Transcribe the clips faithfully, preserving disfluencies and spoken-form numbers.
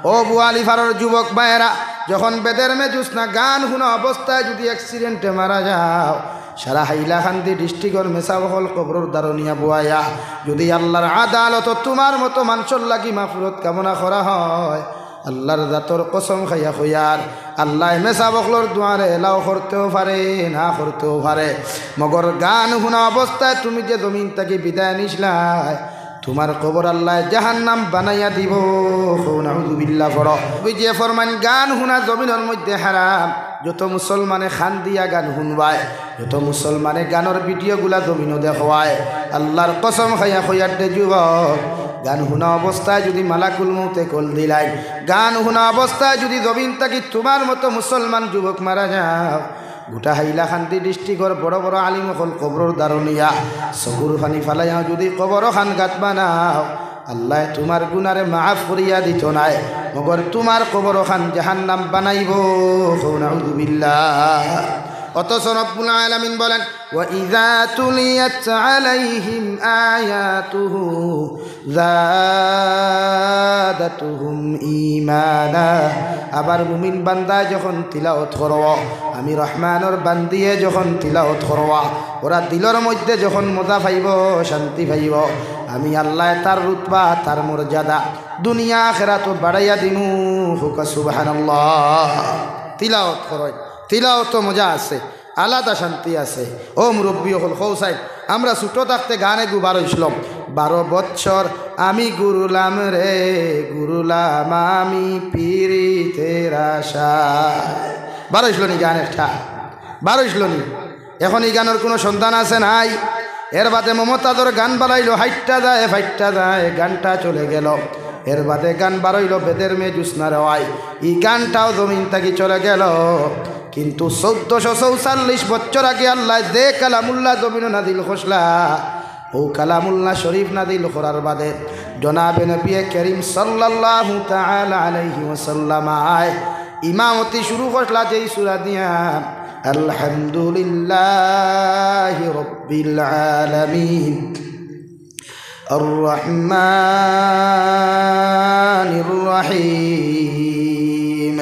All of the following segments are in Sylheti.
ও বুয়ালিপাড়ার যুবক ভাইয়েরা, যখন বেদের মে জুসনা গান হুনা অবস্থায় যুদি accident-এ মারা যাও, সারা হাইলাকান্দি district-অর মেসাব অকল কবরর দ্বারো নিয়া বওয়াইয়া যুদি আল্লার আদালতো তুমার মতো মানষর লাগি মাগফিরত কামনা করা হয়, আল্লার জাতর কসম খাইয়া কইয়ার, আল্লায় মেসাব অকলর দোয়ারে allow করতেও পারে, না করতেও পারে। মগর গান হুনা অবস্থায় তুমি যে জমিন থাকি বিদায় নিছলায়, তুমার কবর আল্লায় জাহান্নাম বানাইয়া দিবো। কও নাউজুবিল্লাহ পড়ো। নবীজিয়ে ফরমাইন, গান হুনা জমিনর মধ্যে হারাম। যত মুসলমানে কান দিয়া গান হুনবায়, যত মুসলমানে গানর video গুলা জমিনো দেখবায়, আল্লার কসম খাইয়া কইয়ার দে যুবক, গান হুনা অবস্থায় যুদি মালাকুল মউতে call দিলাইন, গান হুনা অবস্থায় যুদি জমিন থাকি তুমার মতো মুসলমান যুবক মারা যাও, গোটা হাইলাকান্দি district-অর বড় বড় আলিম অকল কবরর দ্বারো নিয়া চকুর পানি ফালাইয়া যুদি কবর খান গাত বানাও, আল্লায় তুমার গুনারে মাফ করিয়া দিতো নায়, মগর তুমার কবর খান জাহান্নাম বানাইবো। কও নাউজুবিল্লাহ। অথচ রব্বুল আলামিন বলেন, "ওয়া ইযা তুলিয়াত আলাইহিম আয়াতুহু জাদাতুহুম ঈমানা।" আবার মুমিন বান্দায় যখন তিলাওত করো, আমি রহমানর বান্দিয়ে যখন তিলাওত করো, ওরা দিলর মধ্যে যখন মজা পাইবো, শান্তি পাইবো, আমি আল্লায় তার রুতবা, তার মর্যাদা দুনিয়া আখেরাতো বাড়াইয়া দিমু। কউক্কা সুবহানাল্লাহ। তিলাওত করো, তিলাওতো মজা আছে, আলাদা শান্তি আছে। ও মুরব্বি অকল, কও চাই, আমরা ছোট থাকতে গান এগু বার অইছলো, "বারো বছর আমি ঘুরলাম রে, ঘুরলাম আমি পীড়িতের আশায়।" বার অইছলো নি গান একটা? বার অইছলো নি? এখন ই গানর কুনু সন্ধান আছে নাই? এর বাদে মমতাজর গান বাড়াইলো, "হাইট্টা যায়, ফাইট্টা যায়", গানটা চলে গেল। এর বাদে গান বাড়াইলো, "বেদের মেয়ে জুসনা রে ওয়াই", ই গানটাও জমিন থাকি চলে গেল। কিন্তু চৌদ্দশো চৌচল্লিশ বছর আগে আল্লায় যে কালামুল্লাহ জমিনো নাজিল করছলা, ও কালামুল্লাহ শরীফ নাজিল করার বাদে জনাবে নবী করিম সাল্লাল্লাহু তাআলা আলাইহি ওয়াসাল্লাম আয় ইমামতি শুরু করছলা যেই সূরা দিয়া, আলহামদুলিল্লাহি রাব্বিল আলামিন, আর রহমানির রহিম।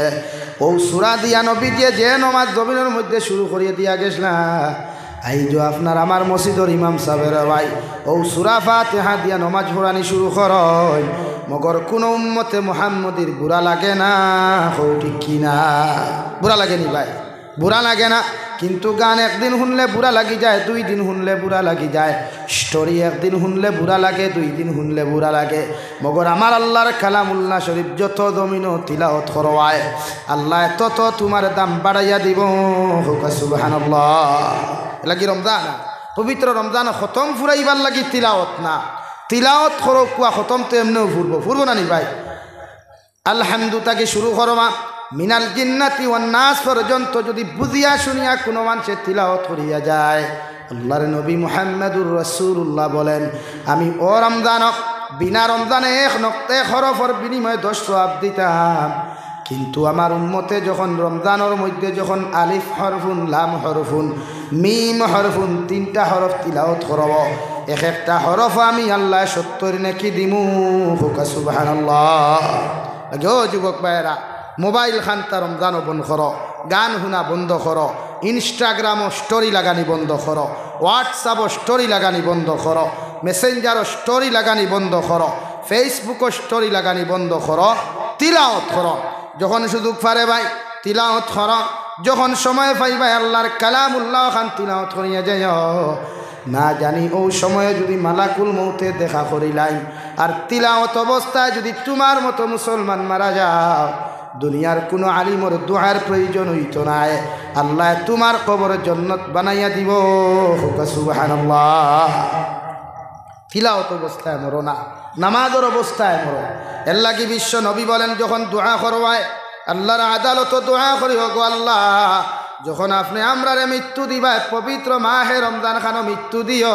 ও সূরা দিয়া নবীজিয়ে যে নমাজ জমিনর মধ্যে শুরু করিয়া দিয়া গেছলা, আইজও আপনার আমার মসজিদর ইমাম সাবে রে ভাই, ও সূরা ফাতিহা দিয়া নমাজ পড়ানি শুরু করইন, মগর কুনু উম্মতে মুহাম্মদীর বুরা লাগে না, কও ঠিক কি না? বুরা লাগে নি ভাই? বুরা লাগে না। কিন্তু গান একদিন হুনলে বুরা লাগি যায়, দুই দিন হুনলে বুরা লাগি যায়, story একদিন হুনলে বুরা লাগে, দুই দিন হুনলে বুরা লাগে। মগর আমার আল্লার কালামুল্লাহ শরীফ যত জমিনো তিলাওত করবায়, আল্লায় তত তুমার দাম বাড়াইয়া দিবো। কউক্কা সুবহানাল্লাহ। এর লাগি রমজান, পবিত্র রমজান খতম ফুরাইবার লাগি তিলাওত না, তিলাওত করো কুয়া খতম তো এমনেও ফুরবো, ফুরবো না নি ভাই? আলহামদু থাকি শুরু করবা, মিনাল জিন্নাতি ওয়ান নাস পর্যন্ত যুদি বুঝিয়া শুনিয়া কুনু মানষে তিলাওত করিয়া যায়, আল্লার নবী মুহাম্মাদুর রাসূলুল্লাহ বলেন, আমি ও রমজানো, বিনা রমজানে এক নক্তে এক হরফর বিনিময়ে দশ সওয়াব দিতাম। কিন্তু আমার উম্মতে যখন রমজানর মধ্যে যখন আলিফ হরফুন, লাম হরফুন, মিম হরফুন, তিনটা হরফ তিলাওত করবো, এক একটা হরফ আমি আল্লায় সত্তর নেকি দিমু। কউক্কা সুবহানাল্লাহ। আগে ও যুবক ভাইরা, mobile খান্তা রমজানো বন্ধ করো, গান হুনা বন্ধ করো, Instagram-ও story লাগানি বন্ধ করো, WhatsApp-ও story লাগানি বন্ধ করো, Messenger-ও story লাগানি বন্ধ করো, Facebook-ও story লাগানি বন্ধ করো, তিলাওত করো। যখন সুযোগ পারে ভাই, তিলাওত করো। যখন সময় পাইবায় আল্লার কালামুল্লাহ খান তিলাওত করিয়া যাইও। না জানি ও সময়ে যুদি মালাকুল মউতে দেখা করিলাইন, আর তিলাওত অবস্থায় যুদি তুমার মতো মুসলমান মারা যাও, দুনিয়ার কুনু আলিমর দোয়ার প্রয়োজন অইতো নায়, আল্লায় তুমার কবর জন্নত বানাইয়া দিবো। কউক্কা সুবহানাল্লাহ। তিলাওত অবস্থায় মরো না, নামাজর অবস্থায় মরো। এর লাগি বিশ্ব নবী বলেন, যখন দোয়া করবায়, আল্লার আদালতো দোয়া করিও, গো আল্লাহ, যখন আপনে আমরারে মৃত্যু দিবায়, পবিত্র মাহে রমজান খানো মৃত্যু দিও।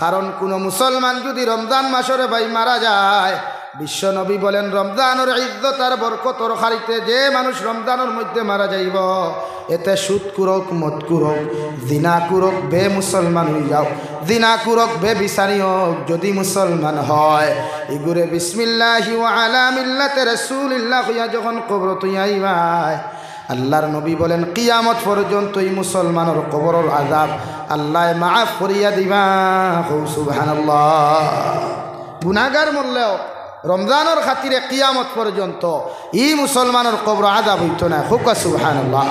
কারণ কুনু মুসলমান যুদি রমজান মাসরে ভাই মারা যায়, বিশ্ব নবী বলেন, রমজানর ইজ্জত আর বরকতর খাতিরে যে মানুষ রমজানর মধ্যে মারা যাইবো, এতে সুদ কুরুক, মদ কুরুক, জিনা কুরুক, বেমুসলমান অইযাউক, জিনা কুরুক, বেবিচারি অউক, যুদি মুসলমান অয়, ইগুরে বিসমিল্লাহি ওয়া আলা মিল্লাতে রাসূলিল্লাহ কইয়া যখন কবরো থুইয়া আইবায়, আল্লার নবী বলেন, কিয়ামত পর্যন্ত ই মুসলমানর কবরর আযাব আল্লায় মাফ করিয়া দিবা। কও সুবহানাল্লাহ। গুনাগার মরলেও রমজানর খাতিরে কিয়ামত পর্যন্ত ই মুসলমানর কবরো আযাব অইতো নায়। কউক্কা সুবহানাল্লাহ।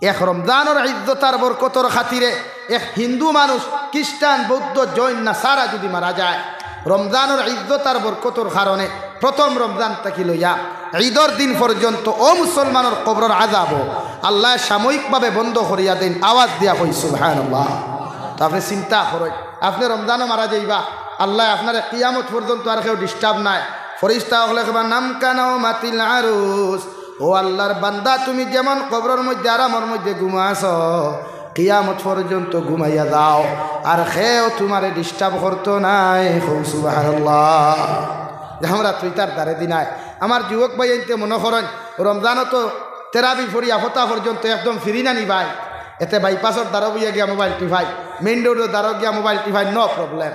এক রমজানর ইজ্জত আর বরকতর খাতিরে এক হিন্দু মানুষ খ্রিস্টান, বৌদ্ধ, জৈন, নাসারা যুদি মারা যায়, রমজানর ইজ্জত আর বরকতর কারণে প্রথম রমজান থাকি লইয়া ইদর দিন পর্যন্ত অউ মুসলমানর কবরর আযাবও আল্লায় সাময়িকভাবে বন্ধ করিয়া দেইন। আওয়াজ দিয়া কই সুবহানাল্লাহ। তো আপনে চিন্তা করইন, আপনে রমজানো মারা যাইবা, আল্লায় আপনারে কিয়ামত পর্যন্ত আর কেউ disturb নায়। ফিরিস্তা অকলে কইবা, নাম কানাও মাতিল আরুস, ও আল্লার বান্দা, তুমি যেমন কবরর মধ্যে আরামর মধ্যে ঘুমাছো, কিয়ামত পর্যন্ত ঘুমাইয়া যাও, আর কেউ তুমারে disturb করতো নায়। কও সুবহানাল্লাহ। যে আমরা তো ইতার ধারে দি নায়। আমার যুবক ভাইয়াইন্তে মনো করইন, রমজানো তো তেরাবি পড়িয়া ফতা পর্যন্ত একদম free না নি ভাই? এতে বাইপাসর ধারো বইয়া গিয়া mobile টিপাইন, main roadর ধারো গিয়া mobile টিপাইন, no problem।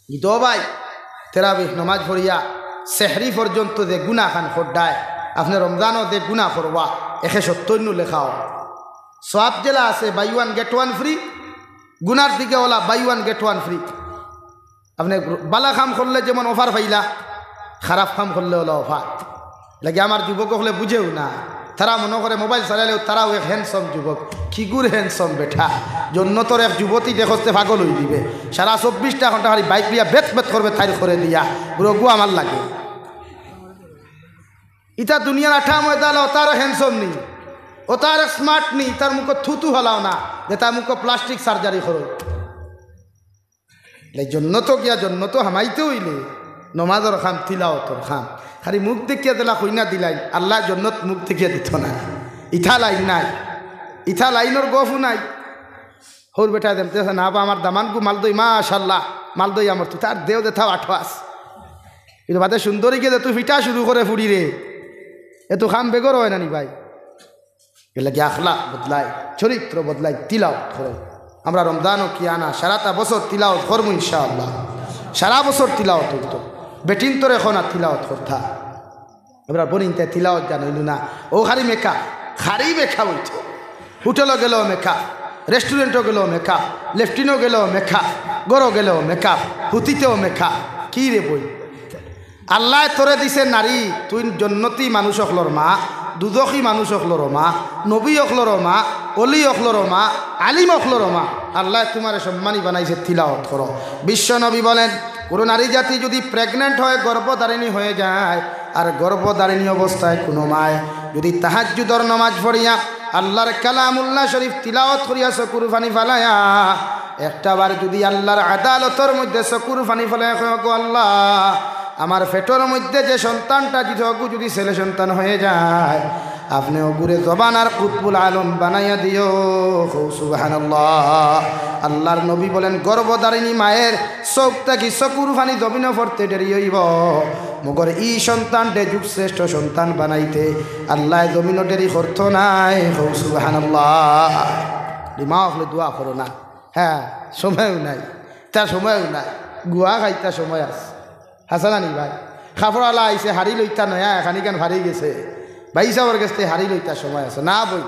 ইদো ভাই, তেরাবিহ নমাজ পড়িয়া সেহরি পর্যন্ত যে গুনাখান কররায়, আপনে রমজানো যে গুনা করবা, একে সত্তইর নু লেখাও। সওয়াব যেলা আছে, buy one get one free, গুনার দিকে অলা buy one get one free। আপনে বালা কাম করলে যেমন offer পাইলা, খারাপ কাম করলে অলা offer। লাগি আমার যুবক অকলে বুঝেও না। তারা মনো করে mobile চালাইলেও তারাও এক handsome যুবক। কিগুর handsome বেটা? জন্নতর এক যুবতী দেখস্তে পাগল অই দিবে। সারা চব্বিশটা ঘন্টা খালি bike লইয়া বেত বেত করবে, তাইর করে দিয়া। রঘু আমার লাগে। ইতা দুনিয়ার আঠা ময়দা অলা, অতার handsome নি, অতার smart নি, তার মুখো থুতু ফালাও না, যে তার মুখো plastic surgery করো। লে জন্নতো গিয়া জন্নতো হামাইতে অইলে নমাজর কাম, তিলাওতর কাম। খালি মুখ দেখিয়া দিলা কইনা দিলাইন, আল্লায় জন্নত মুখ দেখিয়া দিতো নায়। ইতা লাইন নাই, ইতা লাইনর গফও নাই। হউর বেটায় দেমতে আছে, না বা আমার দামানগু মালদই, মাশাআল্লাহ, মালদই আমার তো, তার দেও দে থাও আঠো আস। কিন্তু বাদে সুন্দরী গিয়া যে তুই ফিটা শুরু করে ফুড়িরে, এ তো কাম বেগর অয় না নি ভাই। এর লাগি আখলাক বদলাইন, চরিত্র বদলাইন, তিলাওত করো। আমরা রমজানো কিয়া না, সারাটা বছর তিলাওত করমু ইনশাআল্লাহ। সারা বছর তিলাওত অইতো। বেটিন্তরে কও না তিলাওত করতা। আমরা বইনতে তিলাওত জানইন না। অউ খালি makeup, খালি makeup অইতো। হোটেলো গেলেও makeup, restaurantও গেলেও makeup, latrineও গেলেও makeup, ঘরো গেলেও makeup, হুতিতেও makeup। কিরে বইন? আল্লায় তোরে দিছে নারী, তুই জন্নতি মানুষ অকলর মা, দুজখি মানুষ অকলর মা, নবী অকলর মা, অলি অকলর মা, আলিম অকলর মা। আল্লায় তুমারে সম্মানী বানাইছে, তিলাওত করো। বিশ্ব নবী বলেন, কুনু নারী জাতি যুদি pregnant হয়, গর্ভধারিণী হয়ে যায়, আর গর্ভধারিণী অবস্থায় কুনু মায় যুদি তাহাজ্জুদর নমাজ পড়িয়া আল্লার কালামুল্লাহ শরীফ তিলাওত করিয়া চকুর পানি ফালাইয়া একটা বার যুদি আল্লার আদালতর মধ্যে চকুর পানি ফালাইয়া কয়, "গো আল্লাহ, আমার পেটর মধ্যে যে সন্তানটা দিছো, অগু যুদি ছেলে সন্তান হয়ে যায়, আপনে অগুরে জবানার কুতবুল আলম বানাইয়া দিও।" কও সুবহানাল্লাহ। আল্লার নবী বলেন, গর্ভধারিণী মায়ের চউখ থাকি চকুর পানি জমিনো পড়তে দেরি অইবো, মগর ই সন্তানরে যুগশ্রেষ্ঠ সন্তান বানাইতে আল্লায় জমিনো দেরি করতো নায়। কও সুবহানাল্লাহ। রে মা অকলে দোয়া করো না। হ্যাঁ, সময়ও নাই, তা সময়ও নাই, গুয়া খাইতা সময় আছে। হাছা না নি ভাই? কাপড়আলা আইছে, হাড়ি লইতা নয়া, এখান ইখান ফাড়ি গেছে, ভাইসাবর গেছে হাড়ি লইতা সময় আছে না বইন?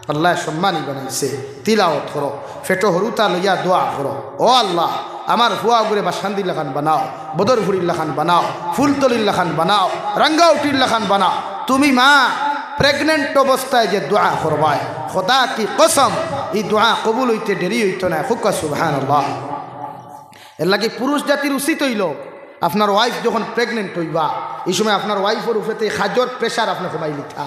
আল্লায় সম্মানী বানাইছে, তিলাওত করো, পেটো হুরুতা লইয়া দোয়া করো, "ও আল্লাহ, আমার ফুয়া অগুরে বাসকান্দির লাখান বানাও, বদরপুরির লাখান বানাও, ফুলতলির লাখান বানাও, রাঙ্গাউটির লাখান বানাও।" তুমি মা, pregnant অবস্থায় যে দোয়া করবায়, খোদা কি কসম, ই দোয়া কবুল অইতে দেরি অইতো নায়। কউক্কা সুবহানাল্লাহ। এর লাগি পুরুষ জাতির উচিত অইলো, আপনার wife যখন pregnant অইবা, ই সময় আপনার wifeর উপরেতে কাজর pressure আপনে কমাই লিতা।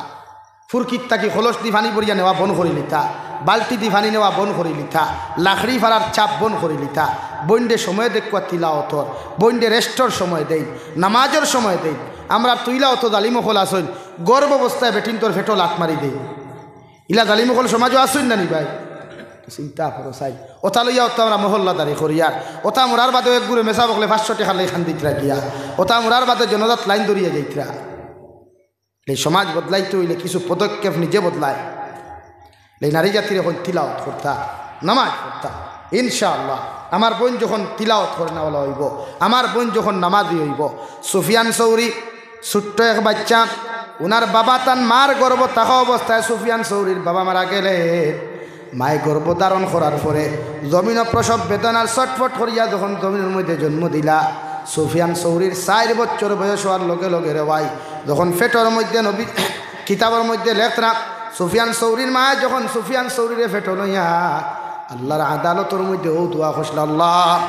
ফুরকিত থাকি কলস দি পানি ভরিয়া নেওয়া বন্ধ করি লিতা, বালতি দি পানি নেওয়া বন্ধ করি লিতা, লাকড়ি ফাড়ার চাপ বন্ধ করি লিতা। বইনরে সময় দেউক্কা তিলাওতর, বইনরে restর সময় দেইন, নামাজর সময় দেইন। আমরার তিলাওতো জালিম অকল আছইন, গর্ভ অবস্থায় বেটিন্তর পেটো লাত মারি দেইন। ইলা জালিম অকল সমাজো আছইন না নি ভাই? চিন্তা করো চাই। ওটা লইয়া ওটা আমরা মহল্লাদারি করিয়ার। ওটা মরার বাদে এক গুরে মেসাব অকলে পাঁচশো টেকা লই খান্দিতরা গিয়া। ওটা মরার বাদে জনাজাত লাইন ধরিয়া যাইতরা। এই সমাজ বদলাইতে অইলে কিছু পদক্ষেপ নিজে বদলায়। এই নারী জাতিরে কইন তিলাওয়াত করতা, নামাজ পড়তা। ইনশাআল্লাহ, আমার বইন যখন তিলাওয়াত করনেওয়ালা অইবো, আমার বইন যখন নামাজি অইবো, সুফিয়ান সৌরি ছোট্ট এক বাচ্চা, উনার বাবা তান মার গর্ভ থাকা অবস্থায় সুফিয়ান সৌরির বাবা মারা গেলে, মায়ে গর্ভ ধারণ করার পরে জমিনো প্রসব বেদনার ছটফট করিয়া যখন জমিনর মধ্যে জন্ম দিলা, সুফিয়ান সৌরির চাইর বছর বয়স অওয়ার লগে লগে রে ভাই, যখন পেটর মধ্যে নবী কিতাবর মধ্যে লেখরা, সুফিয়ান সৌরির মায়ে যখন সুফিয়ান সৌরিরে পেটো লইয়া আল্লাহর আদালতর মধ্যে অউ দোয়া করছিলা, "আল্লাহ,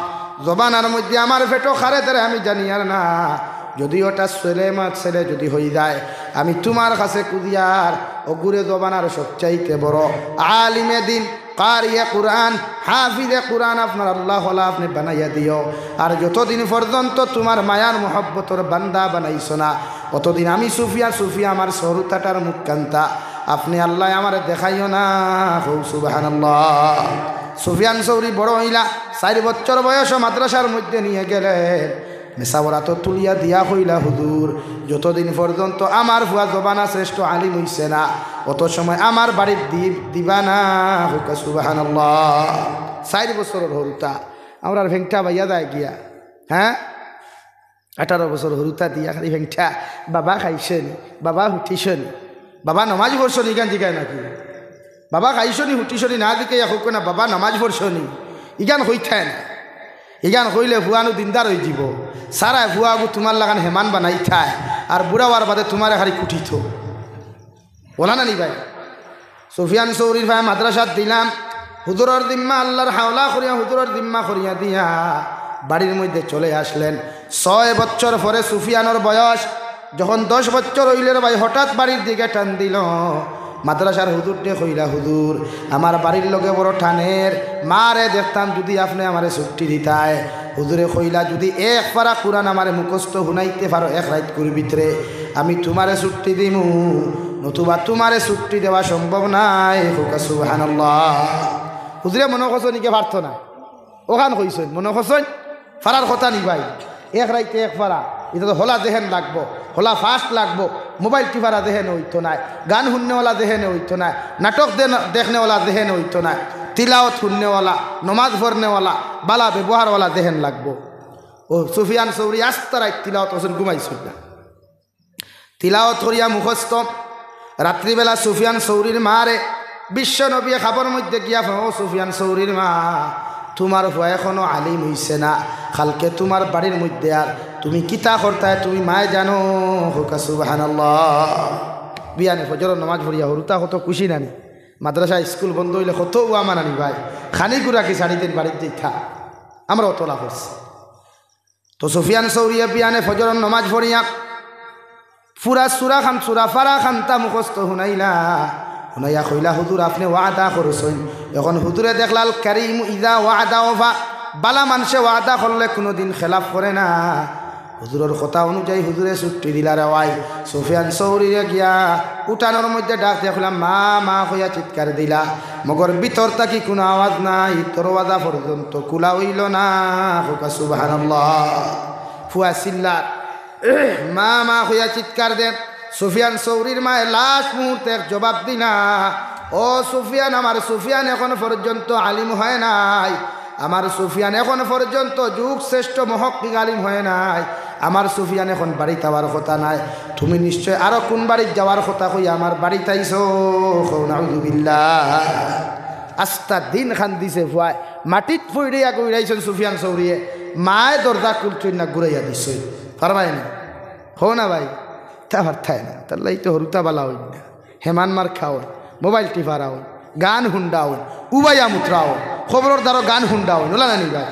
জমানার মধ্যে আমার পেটো কারে ধরে আমি জানিয়ার না, যদি ওটা ছেলে মা ছেলে যদি হই যায়, আমি তুমার কাছে খুজিয়ার, অগুরে জমানার সবচাইতে বড় আলিমে দিন, কারিয়ে কুরআন, হাফিজে কুরআন আপনার আল্লাহ ওয়ালা আপনে বানাইয়া দিও। আর যতদিন পর্যন্ত তুমার মায়ার মহব্বতর বান্দা বানাইছো না, অতদিন আমি সুফিয়া, সুফিয়া আমার সরুতাটার মুখ কান্তা আপনে আল্লাহ আমারে দেখাইও না।" কও সুবহানাল্লাহ। সুফিয়ান সৌরি বড় অইলা, চাইর বছর বয়সো মাদ্রাসার মধ্যে নিয়া গেলে মেসাবর আতো তুলিয়া দিয়া কইলা, "হুজুর, যতদিন পর্যন্ত আমার ফুয়া জমানা শ্রেষ্ঠ আলিম অইছে না, অত সময় আমার বাড়িত দি-, দিবা না।" কউক্কা সুবহানাল্লাহ। চাইর বছরর হুরুতা, আমরার ফেংটা বাইয়া যায় গিয়া, হ্যাঁ, আঠারো বছর হুরুতা দিয়া খালি ফেংটা, "বাবা খাইছো নি, বাবা উঠিছো নি, বাবা নমাজ পড়ছো নি?" ইখান জিগায় নাকি? "বাবা খাইছো নি, উঠিছো নি?" না জিগাইয়া কউক্কা না, "বাবা নমাজ পড়ছো নি?" ইখান কইতায় না। ইখান কইলে ফুয়ানু দিনদার অইযিবো। সারায় ফুয়াগু তুমার লাখান হেমান বানাইতায়, আর বুড়া অওয়ার বাদে তুমারে খালি কুটিতো। অলা না নি ভাই? সুফিয়ান সৌরির ফায় মাদ্রাসাত দিলাম, হুজুরর জিম্মা আল্লাহর হাওলা করিয়া, হুজুরর জিম্মা করিয়া দিয়া বাড়ির মধ্যে চলে আসলেন। ছয় বছর পরে সুফিয়ানর বয়স যখন দশ বছর অইলে রে ভাই, হঠাৎ বাড়ির দিকে টান দিল। মাদ্রাসার হুজুররে কইলা, "হুজুর, আমার বাড়ির লগে বড় টানের, মারে দেখতাম যদি আপনে আমারে ছুটি দিতায়।" হুজুরে কইলা, "যদি এক পারা কুরআন আমারে মুখস্থ হুনাইতে পারো এক রাইতকুর ভিতরে, আমি তুমারে ছুটি দিমু, নতুবা তুমারে ছুটি দেওয়া সম্ভব নায়।" কউক্কা সুবহানাল্লাহ। হুজুরে মনো করছইন ইগে পারতো না, অখান কইছইন, মনো করছইন পারার কথা নি ভাই। এক রাইতে এক পারা, ইটা তো হলা যেহেন লাগবো, হলা fast লাগবো, মোবাইল টিপারা যেহেন অইতো নায়, গান হুননেওয়ালা যেহেন অইতো নায়, নাটক দেন-, দেখনেওয়ালা যেহেন অইতো নায়, তিলাওত হুননেওয়ালা, নমাজ পড়নেওয়ালা, বালা ব্যবহারওয়ালা যেহেন লাগবো। অউ সুফিয়ান সৌরি আস্তা রাইত তিলাওত করছইন, ঘুমাইছইন না। তিলাওত করিয়া মুখস্থ। রাত্রিবেলা সুফিয়ান সৌরির মারে বিশ্ব নবীয়ে খাবর মধ্যে গিয়া, "ও সুফিয়ান সৌরির মা, তুমার ফুয়া এখনো আলিম অইছে না, কালকে তুমার বাড়ির মধ্যে আর তুমি কিতা করতায় তুমি মায়ে জানো?" কউক্কা সুবহানাল্লাহ। বিয়ানে ফজরর নমাজ পড়িয়া হুরুতা কত খুশি নানি? মাদ্রাসা স্কুল বন্ধ অইলে কত উয়া মানানি ভাই, খানি গুড়া কি ছাড়ি দেইন বাড়িত যাইতা, আমরা অতলা করছি। তো সুফিয়ান সৌরিয়ে বিয়ানে ফজরর নমাজ পড়িয়া পুরা সুরা খান, সুরা ফারা খানতা মুখস্থ হুনাইলা। হুনাইয়া কইলা, "হুজুর, আপনে ওয়াদা করছইন।" এখন হুজুরে দেখলা, আল কারিমু ইজা ওয়াদা ওফা, বালা মানষে ওয়াদা করলে কুনুদিন খেলাফ করে না। হুজুরর কথা অনুযায়ী হুজুরে ছুটি দিলা রে ভাই। সুফিয়ান সৌরিরে গিয়া উঠানর মধ্যে ডাক দিয়া কইলা, "মা, মা" কইয়া চিৎকার দিলা, মগর ভিতর থাকি কুনু আওয়াজ নাই, দরওয়াজা পর্যন্ত খুলা অইলো না। কউক্কা সুবহানাল্লাহ। ফুয়া চিল্লার, "মা, মা" কইয়া চিৎকার দেন। সুফিয়ান সৌরির মায়ে লাস্ট মুহূর্তে এক জবাব দিলা, "ও সুফিয়ান, আমার সুফিয়ান এখন পর্যন্ত আলিম হয় নাই, আমার সুফিয়ান এখন পর্যন্ত যুগ শ্রেষ্ঠ মুহাক্কিক আলিম হয় নাই, আমার সুফিয়ান এখন বাড়িত আওয়ার কথা নায়, তুমি নিশ্চয় আরো কুন বাড়িত যাওয়ার কথা কইয়া আমার বাড়িত আইছো।" কও নাউজুবিল্লাহ। আস্তা দিন খান্দিছে ফুয়ায়, মাটিত পড়িয়া গইড়াইছইন সুফিয়ান সৌরিয়ে, মায়ে দরজা খুলছইন না, ঘুরাইয়া দিছইন। পারবায় না? কও না ভাই, তা পারতায় না। তার লাগি তো হুরুতা বালা অইন না, হেমান মার খাওন, মোবাইল টিপারা অইন, গান হুনরা অইন, উবাইয়া মুতরা অইন, কবরর দ্বারো গান হুনরা অইন, অলা না নি ভাই?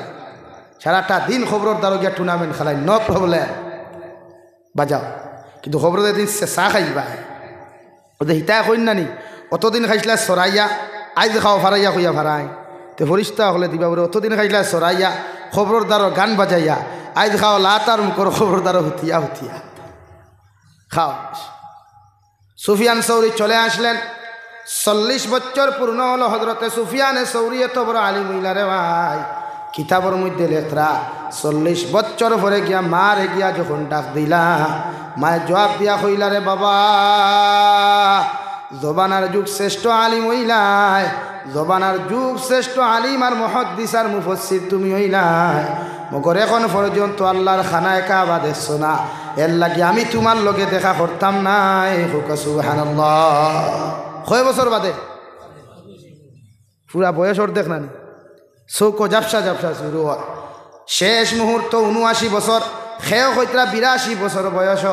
সারাটা দিন কবরর দ্বারো গিয়া tournament খেলাইন, no problem, বাজাও। কিন্তু কবরো যেদিন চা খাইবা, অউ যে হিতায় কইন না নি, "অতদিন খাইছলায় চড়াইয়া, আইজ খাও ফারাইয়া" কইয়া ফারাইন। তে ফিরিস্তা অকলে দিবা বুলে, "অতদিন খাইছলায় চড়াইয়া, কবরর দ্বারো গান বাজাইয়া, আইজ খাও লাত আর মুকর কবরর দ্বারো হুতিয়া হুতিয়া।" খাও। সুফিয়ান সৌরি চলে আসলেন। চল্লিশ বছর পূর্ণ অইলো হজরতে সুফিয়ানে সৌরি এত বড় আলিম অইলা রে ভাই। কিতাবর মধ্যে লেখরা, চল্লিশ বছর পরে গিয়া মারে গিয়া যখন ডাক দিলা, মায়ে জবাব দিয়া কইলা, "রে বাবা, জমানার যুগ শ্রেষ্ঠ আলিম অইলায়, জমানার যুগ শ্রেষ্ঠ আলিম আর মুহাদ্দিস আর মুফাসসির তুমি অইলায়, মগর এখন পর্যন্ত আল্লার খানায়ে কাবা দেখছো না, এরলাগি আমি তুমার লগে দেখা করতাম নায়।" কউক্কা সুবহানাল্লাহ। কয় বছর বাদে? পুরা বয়স অর্ধেক নানি, চউখো ঝাপসা ঝাপসা শুরু অয়। শেষ মুহূর্ত ঊনআশি বছর, কেউ কইতরা বিরাশি বছর বয়স।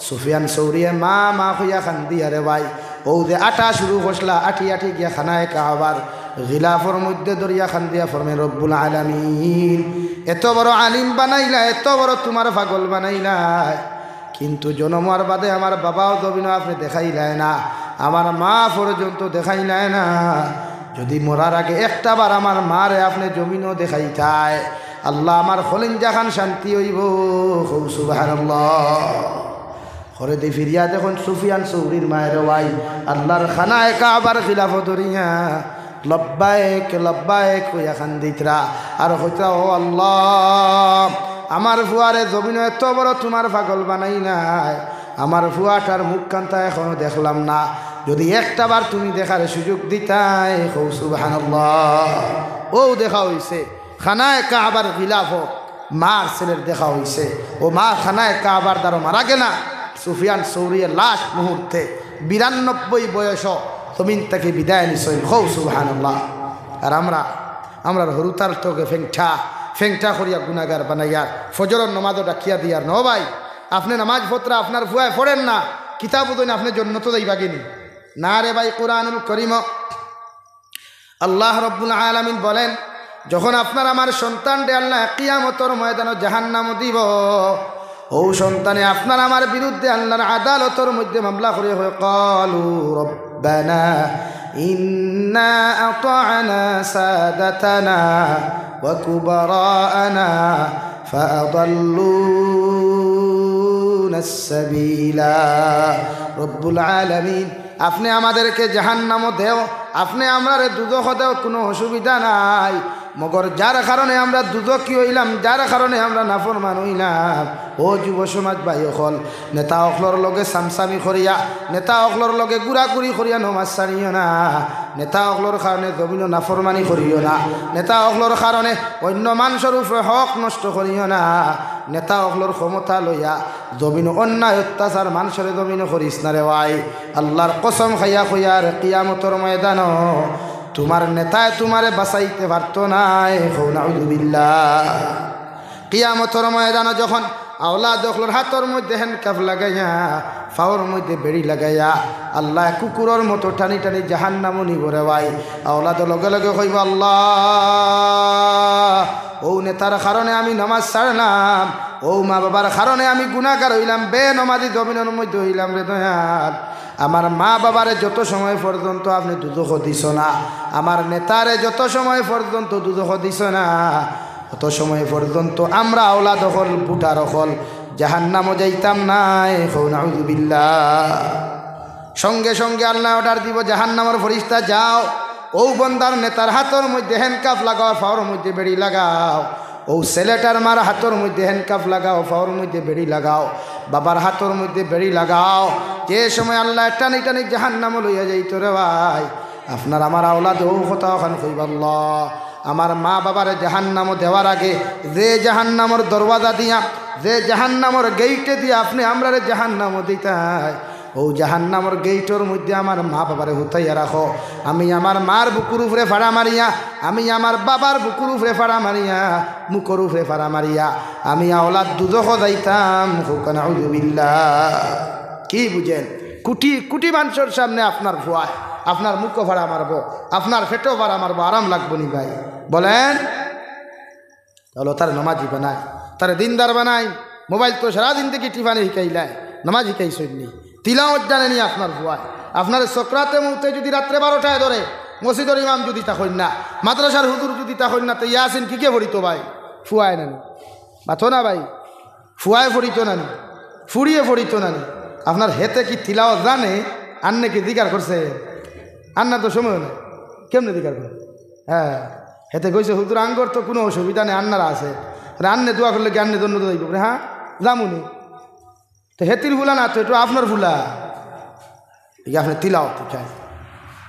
সুফিয়ান সৌরিয়ে মা মা কইয়া কান্দিয়া রে ভাই, অউ যে আটা শুরু করছলা, আটি আটি গিয়া খানায়ে কাবার গিলাফর মধ্যে ধরিয়া কান্দিয়া ফরমাইন, "রব্বুল আলামিন, এত বড় আলিম বানাইলা, এত বড় তুমার পাগল বানাইলা, কিন্তু জনম অওয়ার বাদে আমার বাবাও জমিনো আপনে দেখাইলায় না, আমার মা পর্যন্ত দেখাইলায় না। যদি মরার আগে একটা বার আমার মারে আপনে জমিনো দেখাইতায়, আল্লাহ, আমার কলিজাখান শান্তি অইবো।" কও সুবহানাল্লাহ। ঘরেদি ফিরিয়া দেখইন সুফিয়ান সৌরির মায়ে রে ভাই, আল্লার খানায়ে কাবার গিলাফো ধরিয়া লব্বায়েক, লব্বায়েক কইয়া কান্দিতরা। আর কইতরা, "ও আল্লাহ, আমার ফুয়ারে জমিনো এত বড় তুমার পাগল বানাইলায়, আমার ফুয়াটার মুখখানতা এখনো দেখলাম না, যদি একটা বার তুমি দেখার সুযোগ দিতায়।" কও সুবহানাল্লাহ। অউ দেখা অইছে, খানায়ে কাবার গিলাফো মার ছেলের দেখা অইছে। অউ মা খানায়ে কাবার দ্বারো মারা গেলা। সুফিয়ান সৌরিয়ে লাস্ট মুহূর্তে বিরানব্বই বয়সো জমিন থাকি বিদায় নিছইন। কও সুবহানাল্লাহ। আর আমরা, আমরার হুরুতার ঠগে ফেংটা, ফেংটা করিয়া গুনাগার বানাইয়ার, ফজরর নমাজো ডাকিয়া দিয়ার, "ন ভাই, আপনে নমাজ পড়রা, আপনার ফুয়ায় পড়ের না, কিতা বুঝইন আপনে জন্নতো যাইবাগিনি?" না রে ভাই, কোরআনুল করিমো আল্লাহ রব্বুল আলামিন বলেন, যখন আপনার আমার সন্তানরে আল্লায় কিয়ামতর ময়দানো জাহান্নামো দিবো, অউ সন্তানে আপনার আমার বিরুদ্ধে আল্লার আদালতর মধ্যে মামলা করি কয়, "ক্বালু রাব্বানা ইন্না আতা'না সাদাতানা ওয়া কুবারা'না ফাআদাল্লুনাস সাবিলা।" রব্বুল আলামিন, আপনে আমাদেরকে জাহান্নামো দেও, আপনে আমরারে দুজখো দেও, কুনু অসুবিধা নাই। মগর যার কারণে আমরা দুজখি অইলাম, যার কারণে আমরা নাফরমান অইলাম, ও যুব সমাজ ভাই অকল, নেতা অকলর লগে সামসামি করিয়া, নেতা অকলর লগে ঘুরাঘুরি করিয়া নমাজ ছাড়িও না। নেতা অকলর কারণে জমিনো নাফরমানি করিও না। নেতা অকলর কারণে অইন্য মানষর উপরে হক নষ্ট করিও না। নেতা অকলর ক্ষমতা লইয়া জমিনো অন্যায় অত্যাচার মানষরে জমিনো করিস না রে ভাই। আল্লার কসম খাইয়া কইয়ার, কিয়ামতর ময়দানো তুমার নেতায় তুমারে বাঁচাইতে পারতো নায়। কও নাউজুবিল্লাহ। কিয়ামতর ময়দানো যখন আওলাদ অকলর হাতর মধ্যে handcuff লাগাইয়া, পাওর মধ্যে বেড়ি লাগাইয়া, আল্লায় কুকুরর মতো টানি টানি জাহান্নামো নিবো রে ভাই। আওলাদে লগে লগে কইবো, "আল্লাহ, অউ নেতার কারণে আমি নমাজ ছাড়লাম, অউ মা বাবার কারণে আমি গুনাগার অইলাম, বেনমাজি জমিনর মধ্যে অইলাম রে দয়াল। আমার মা বাবারে যত সময় পর্যন্ত আপনে দুজখো দিছো না, আমার নেতারে যত সময় পর্যন্ত দুজখো দিছো না, অত সময় পর্যন্ত আমরা আওলাদ অকল, ভোটার অকল জাহান্নামো যাইতাম নায়।" কও নাউজুবিল্লাহ। সঙ্গে সঙ্গে আল্লায় order দিবো, "জাহান্নামর ফিরিস্তা যাও, অউ বন্দার নেতার হাতর মধ্যে handcuff লাগাও, পাওর মধ্যে বেড়ি লাগাও। অউ ছেলেটার মার হাতর মধ্যে handcuff লাগাও, পাওর মধ্যে বেড়ি লাগাও, বাবার হাতর মধ্যে বেড়ি লাগাও।" যে সময় আল্লায় টানি টানি জাহান্নামো লইয়া যাইতো রে ভাই, আপনার আমার আওলাদে অউ কথা অখান কইবা, "আল্লাহ, আমার মা বাবারে জাহান্নামো দেওয়ার আগে যে জাহান্নামর দরওয়াজা দিয়া, যে জাহান্নামর গেইটে দিয়া আপনে আমরারে জাহান্নামো দিতায়, অউ জাহান্নামর গেইটর মধ্যে আমার মা বাবারে হুতাইয়া রাখো। আমি আমার মার বুকুর উপরে ফাড়া মারিয়া, আমি আমার বাবার বুকুর উপরে ফাড়া মারিয়া, মুখর উপরে ফাড়া মারিয়া আমি আওলাদ দুজখো যাইতাম।" কও নাউজুবিল্লাহ। কি বুঝেন? কুটি কুটি মানষর সামনে আপনার ফুয়ায় আপনার মুখো ফাড়া মারবো, আপনার পেটো ফাড়া মারবো, আরাম লাগবো নি ভাই? বলেন। তাইলে তারে নমাজি বানাই, তারে দিনদার বানাই। মোবাইল তো সারা জিন্দেগি টিপানি হিকাইলায়, নমাজ হিকাইছইন নি? তিলাওয়াত জানে নি আপনার ফুয়ায়? আপনারে সকরাতে মউতে যুদি রাত্রে বারোটায় ধরে, মসজিদর ইমাম যুদি থাকইন না, মাদ্রাসার হুজুর যুদি থাকইন না, তে ইয়াসিন কিগে পড়িতো ভাই? ফুয়ায় না নি? মাতো না ভাই, ফুয়ায় পড়িতো না নি? ফুড়িয়ে পড়িতো না নি? আপনার হেতে কি তিলাওয়াত জানে? আন্নে কি জিকার করছে? আন্নার তো সময় নাই, কেমনে দিকার করে? হ্যাঁ, হেতে কইছে, "হুজুর, আঙ্গর তো কুনু অসুবিধা নাই, আন্নার আছে।" মানে, "আন্নে দোয়া করলে কি আন্নে জন্নতো যাইবো?" বলে, "হ্যাঁ, যামুনি।" তো হেতির ফুলা না তো, একটু আপনার ফুলা। এই আপনি তিলাওয়াত হিকাইন,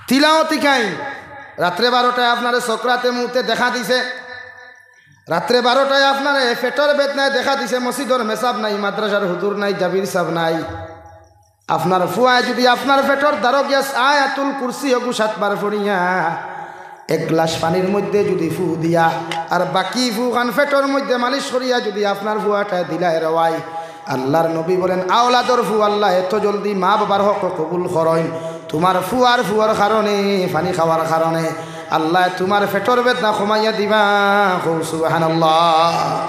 তিলাওয়াত হিকাইন। রাত্রে বারোটায় আপনারে সকরাতে মউতে দেখা দিছে, রাত্রে বারোটায় আপনারে পেটর বেদনায় দেখা দিছে, মসজিদর মেসাব নাই, মাদ্রাসার হুজুর নাই, জাবির সাব নাই। আপনার ফুয়ায় যুদি আপনার পেটর দ্বারো গিয়া আয়াতুল কুরসি অগু সাতবার পড়িয়া এক গ্লাস পানির মধ্যে যুদি ফু দিয়া আর বাকি ফুখান পেটর মধ্যে মালিশ করিয়া যুদি আপনার ফুয়াটায় দিলায় রে ভাই, আল্লার নবী বলেন, আওলাদর ফু আল্লায় এত জলদি মা বাবার হক কবুল করইন, তুমার ফুয়ার ফুয়ার কারণে, পানি খাওয়ার কারণে আল্লায় তুমার পেটর বেদনা কমাইয়া দিবা। কও সুবহানাল্লাহ।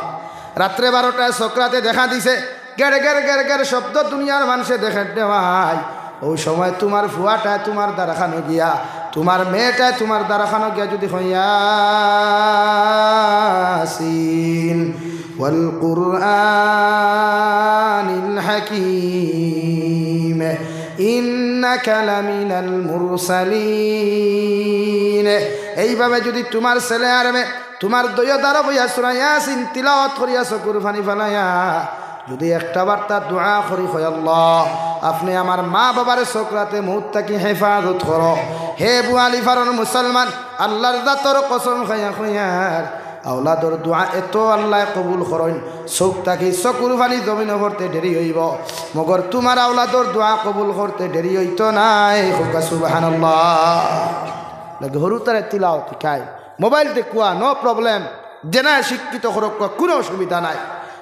রাত্রে বারোটায় সকরাতে দেখা দিছে, গেড় গেড় গেড় গেড় শব্দ দুনিয়ার মানষে দেখের রে ভাই। অউ সময় তুমার ফুয়াটায় তুমার দ্বারখানো গিয়া, তুমার মেয়েটায় তুমার দ্বারখানো গিয়া যুদি কয়, "ইয়াসিন ওয়াল কুরআনিল হাকিম, ইন্নাকা লামিনাল মুরসালিন।" এইভাবে যুদি তুমার ছেলে আর মেয়ে তুমার দুইও দ্বারো বইয়া সূরা ইয়াসিন তিলাওয়াত করিয়া চকুর পানি ফালাইয়া যুদি একটা বার্তা দোয়া করি কয়, "আল্লাহ, আপনে আমার মা বাবারে সকরাতে মউত থাকি হেফাজত করো।" হে বুয়ালিপাড়ার মুসলমান, আল্লার জাতর কসম খাইয়া কইয়ার, আওলাদর দোয়া এত আল্লায় কবুল করইন, চউখ থাকি চকুর পানি জমিনো পড়তে দেরি অইবো, মগর তুমার আওলাদর দোয়া কবুল করতে দেরি অইতো নায়। কউক্কা সুবহানাল্লাহ। লাগে হুরুতারে তিলাওয়াত হিকাইন। মোবাইল দেখুয়া, no problem, যেনায় শিক্ষিত করউক্কা, কুনু অসুবিধা নাই।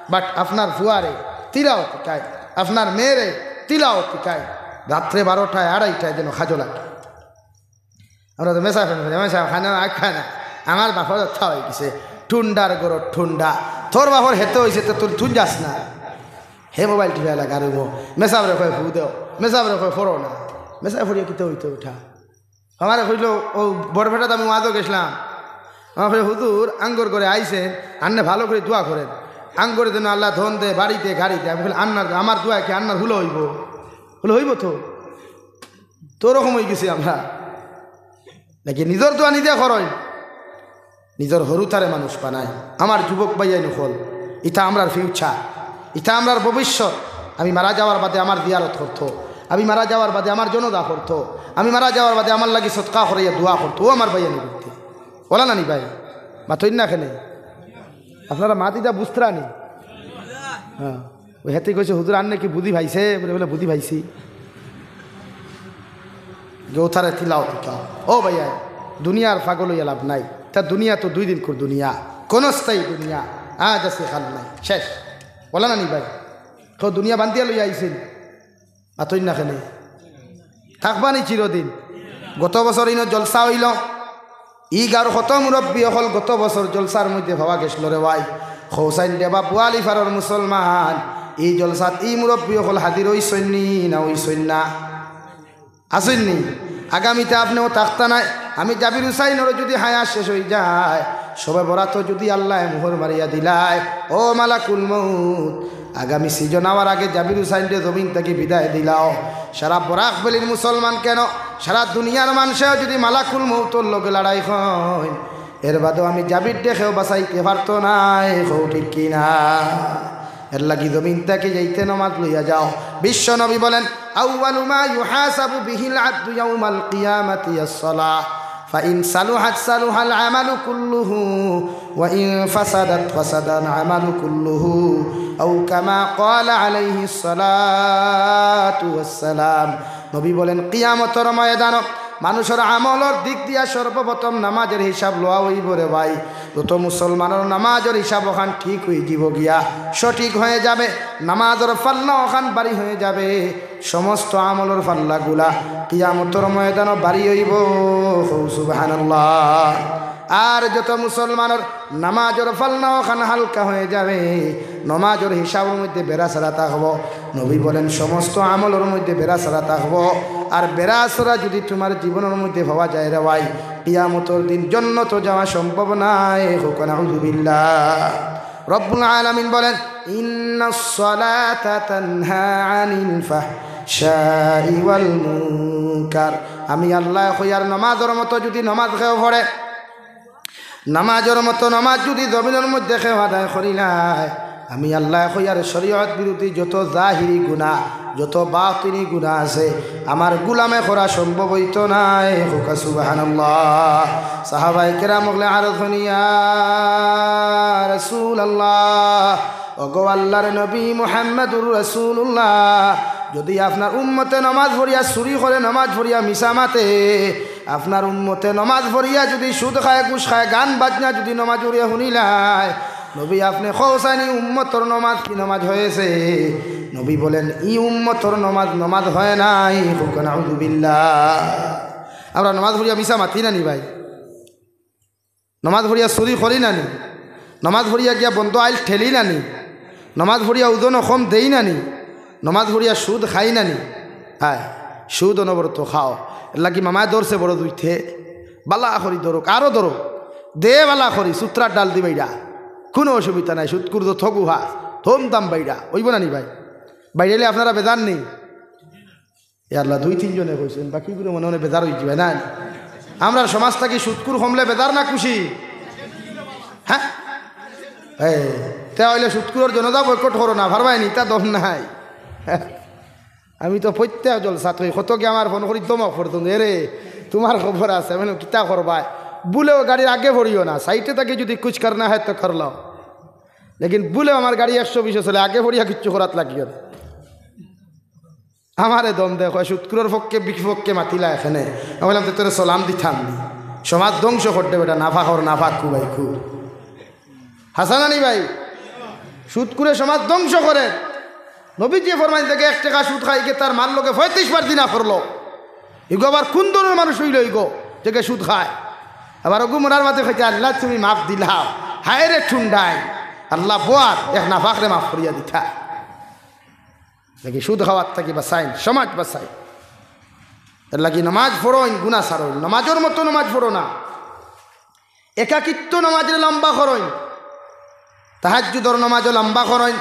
But আপনার ফুয়ারে তিলাওয়াত হিকাইন, আপনার মেয়েরে তিলাওয়াত হিকাইন। রাত্রে বারোটায়, আড়াইটায় যেন খাজো লাগে। আমরা তো মেসাব ফোন করি, "মেসাব খানা আর খায় না, আমার বাপর অতা অই গেছে, ঠুন্ডার গরো ঠুন্ডা, তোর বাপর হেতে অইছে তো তুই, তুই যাস না।" হে মোবাইল টিপা লাগা আর অইবো, মেসাবরে কয় ফু দেও, মেসাবরে কয় ফড়ো না, মেসাব ফড়িয়া কিতা অইতো উঠা। আমারে কইলো, অউ বরপেটাত আমি ওয়াজো গেছলাম। আমারে কইলো, "হুজুর, আঙ্গর ঘরে আইছে, আন্নে ভালো করি দোয়া করেন। আঙ্গরে যেন আল্লায় ধন দে, বাড়ি দে, গাড়ি দে।" আমি কইলাম, "আন্নার, আমার দোয়া কি আন্নার হুলো অইবো?" বলে, "অইবো তো। তো ওরকম অই গেছি আমরা।" নাকি নিজর দোয়া নিজে করইন। নিজর হুরুতারে মানুষ বানাইন। আমার যুবক ভাইয়াইন অকল, ইতা আমরার future, ইতা আমরার ভবিষ্যৎ। আমি মারা যাওয়ার বাদে আমার জিয়ারত করতো, আমি মারা যাওয়ার বাদে আমার জনাজা করতো, আমি মারা যাওয়ার বাদে আমার লাগি সদকা করাইয়া দোয়া করতো। ও আমার ভাইয়াইন অকল, অলা না নি ভাই? মাতইন না কেনে? আপনারা মাত ইতা বুঝতরা নি? হ্যাঁ। অউ হেতে কইছে, "হুজুর, আন্নে কি বুঝি পাইছে?" বলে, বলে, "বুঝি পাইছি।" গেউথারে তিলাওয়াত হিকাও। ও ভাইয়া, দুনিয়ার পাগল অইয়া লাভ নাই। তা দুনিয়া তো দুই দিনকুর দুনিয়া, ক্ষণস্থায়ী দুনিয়া। আজ আছে, কাল নাই, শেষ। অলা না নি ভাই? কেউ দুনিয়া বান্ধিয়া লইয়া আইছিল? মাতইন না কেনে? থাকবা নি চিরদিন? গত বছর ইনো জলসা অইলো, ই গাউর কত মুরব্বি অকল গত বছর জলসার মধ্যে পাওয়া গেছলো রে ভাই। কওছাইন দেবা বুয়ালিপাড়ার মুসলমান, ই জলসাত ই মুরব্বি অকল হাজির অইছইন নি না অইছইন না? আছইন নি? আগামীতে আপনেও থাকতা নায়। আমি জাবির হুসাইনর যুদি হায়াত শেষ অইযায়, শবে বরাতো যুদি আল্লায় মোহর মারিয়া দিলায়, ও মালাকুল মউত, আগামী season আওয়ার আগে জাবির হুসাইনরে জমিন থাকি বিদায় দিলাও। সারা বরাক ভ্যালির মুসলমান কেনে, সারা দুনিয়ার মানষেও যুদি মালাকুল মউতর লগে লড়াই অইন, এর বাদেও আমি জাবিররে কেউ বাঁচাইতে পারতো নায়, কও ঠিক কি না? এর লাগি জমিন থাকি যাইতে নমাজ লইয়া যাও। বিশ্ব নবী বলেন, "আউয়ালু মা ইউহাসাবু বিহিল আবদু ইয়াউমাল কিয়ামাতি ইয়াস সালাহ, ফাইন সালুহাত সালুহাল আমালু কুল্লুহু, ওয়া ইন ফাসাদাত ফাসাদাল আমালু কুল্লুহু, আও কামা ক্বালা আলাইহিস সালাতু ওয়াস সালাম।" নবী বলেন, কিয়ামতর ময়দানো মানুষর আমলর দিক দিয়া সর্বপ্রথম নামাজর হিসাব লওয়া অইবো রে ভাই। যত মুসলমানর নামাজর হিসাব অখান ঠিক অইযিবো গিয়া, সঠিক অইযাবে, নামাজর পাল্লা অখান ভারি অইযাবে, সমস্ত আমলর পাল্লাগুলা কিয়ামতর ময়দানো ভারি অইবো। কও সুবহানাল্লাহ। আর যত মুসলমানর নামাজর পাল্লা অখান হালকা অইযাবে, নামাজর হিসাবর মধ্যে বেড়াছেড়া থাকবো। নবী বলেন, সমস্ত আমলর মধ্যে বেড়াছেড়া থাকবো। আর বেড়াছেড়া যুদি তুমার জীবনর মধ্যে পাওয়া যায় রে ভাই, কিয়ামতর দিন জন্নতো যাওয়া সম্ভব নায়। কও নাউজুবিল্লাহ। রব্বুল আলামিন বলেন, ইন্নাস সালাতা তানহা আনিল ফাহ-, الفحشاء والمنكر। আমি আল্লায় কইয়ার, নমাজর মতো যুদি নমাজ কেউ পড়ে, নমাজর মতো নমাজ যুদি জমিনর মধ্যে কেউ আদায় করিলায়, আমি আল্লায় কইয়ার শরীয়ত বিরোধী যত জাহিরি গুনা, যত বাতিনি গুনা আছে, আমার গুলামে করা সম্ভব অইতো নায়। কউক্কা সুবহানাল্লাহ। সাহাবায়ে কেরাম অকলে আরজ করইন, ইয়া রাসূলুল্লাহ, ওগো আল্লাহর নবী মুহাম্মাদুর রাসূলুল্লাহ, যুদি আপনার উম্মতে নমাজ পড়িয়া চুরি করে, নমাজ পড়িয়া মিছা মাতে, আপনার উম্মতে নমাজ পড়িয়া যুদি সুদ খায়, ঘুষ খায়, গান বাজনা যুদি নমাজ পড়িয়া হুনিলায়, নবী আপনে কওছাইন ই উম্মতর নমাজ কি নমাজ অইছে? নবী বলেন, ই উম্মতর নমাজ নমাজ অয় নাই। কউক্কা নাউযুবিল্লাহ। আমরা নমাজ পড়িয়া মিছা মাতি না নি ভাই? নমাজ পড়িয়া চুরি করি না নি? নমাজ পড়িয়া গিয়া বন্ধ আইল ঠেলি না নি? নমাজ পড়িয়া ওজনো কম দেই না নি? নমাজ পড়িয়া সুদ খাই না নি? হায়, সুদ অনবরত খাও। এরলাগি মামায় ধরছে বড় দুইতে, বালা করি ধরউক, আরো ধরউক, দে বালা করি, সুতরার ডাল দি বাইড়া, কুনু অসুবিধা নাই। সুদখুর যত গুহা, ধুমধাম বাইড়া, অইবো না নি ভাই? বাইড়াইলে আপনারা বেজার নি? এ আল্লাহ, দুই তিনজনে কইছইন, বাকিগুলো মনে মনে বেজার অইযিবা না? আমরার সমাজ থাকি সুদখুর কমলে বেজার না খুশি? হ্যাঁ, তে অইলে সুদখুরর জনাজা বয়কট করো না, পারবায় নি, ইতা দম নাই। আমি তো প্রত্যেক জলসাত কই, কতগিয়ে আমার ফোন করি ধমক পর্যন্ত, "এরে, তুমার খবর আছে?" আমি বললাম, "কিতা করবায়?" বুলেও গাড়ির আগে পড়িও না, সাইডে থাকি যুদি কুছ করনা হ্যায় তো কর লও, লেকিন বুলেও আমার গাড়ি একশো বিশে চলে, আগে পড়িয়া কিচ্ছু করাত লাগিও না। আমারে দম দেয়, কয়, "সুদখুরর পক্ষে বিপক্ষে মাতিলা এখানে।" আমি কইলাম, "তে তোরে সালাম দিতাম নি? সমাজ ধ্বংস করতে বেটা, নাফাখর, নাফাক, কুবাই, কু।" হাছা না নি ভাই? সুদখুরে সমাজ ধ্বংস করে। নবীজিয়ে ফরমাইন, যেগু এক টেকা সুদ খায়, ইগে তার মার লগে পঁয়ত্রিশ বার জিনা করলো। ইগু আবার কুন ধরনর মানুষ অইলো ইগু, যেগু সুদ খায়? আবার অগু মরার বাদে কইতা, "আল্লাহ তুমি মাফ দিলাও।" হায় রে ঠুন্ডাই, আল্লাহ বওয়ার এক নাফাকরে মাফ করিয়া দিতা। লেকিন সুদ খাওয়ার থাকি বাঁচাইন, সমাজ বাঁচাইন। এরলাগি নমাজ পড়ইন, গুনা ছাড়ইন, নমাজর মতো নমাজ পড়ো না। একাকিত্ব নমাজরে লম্বা করইন, তাহাজ্জুদর নমাজও লম্বা করইন,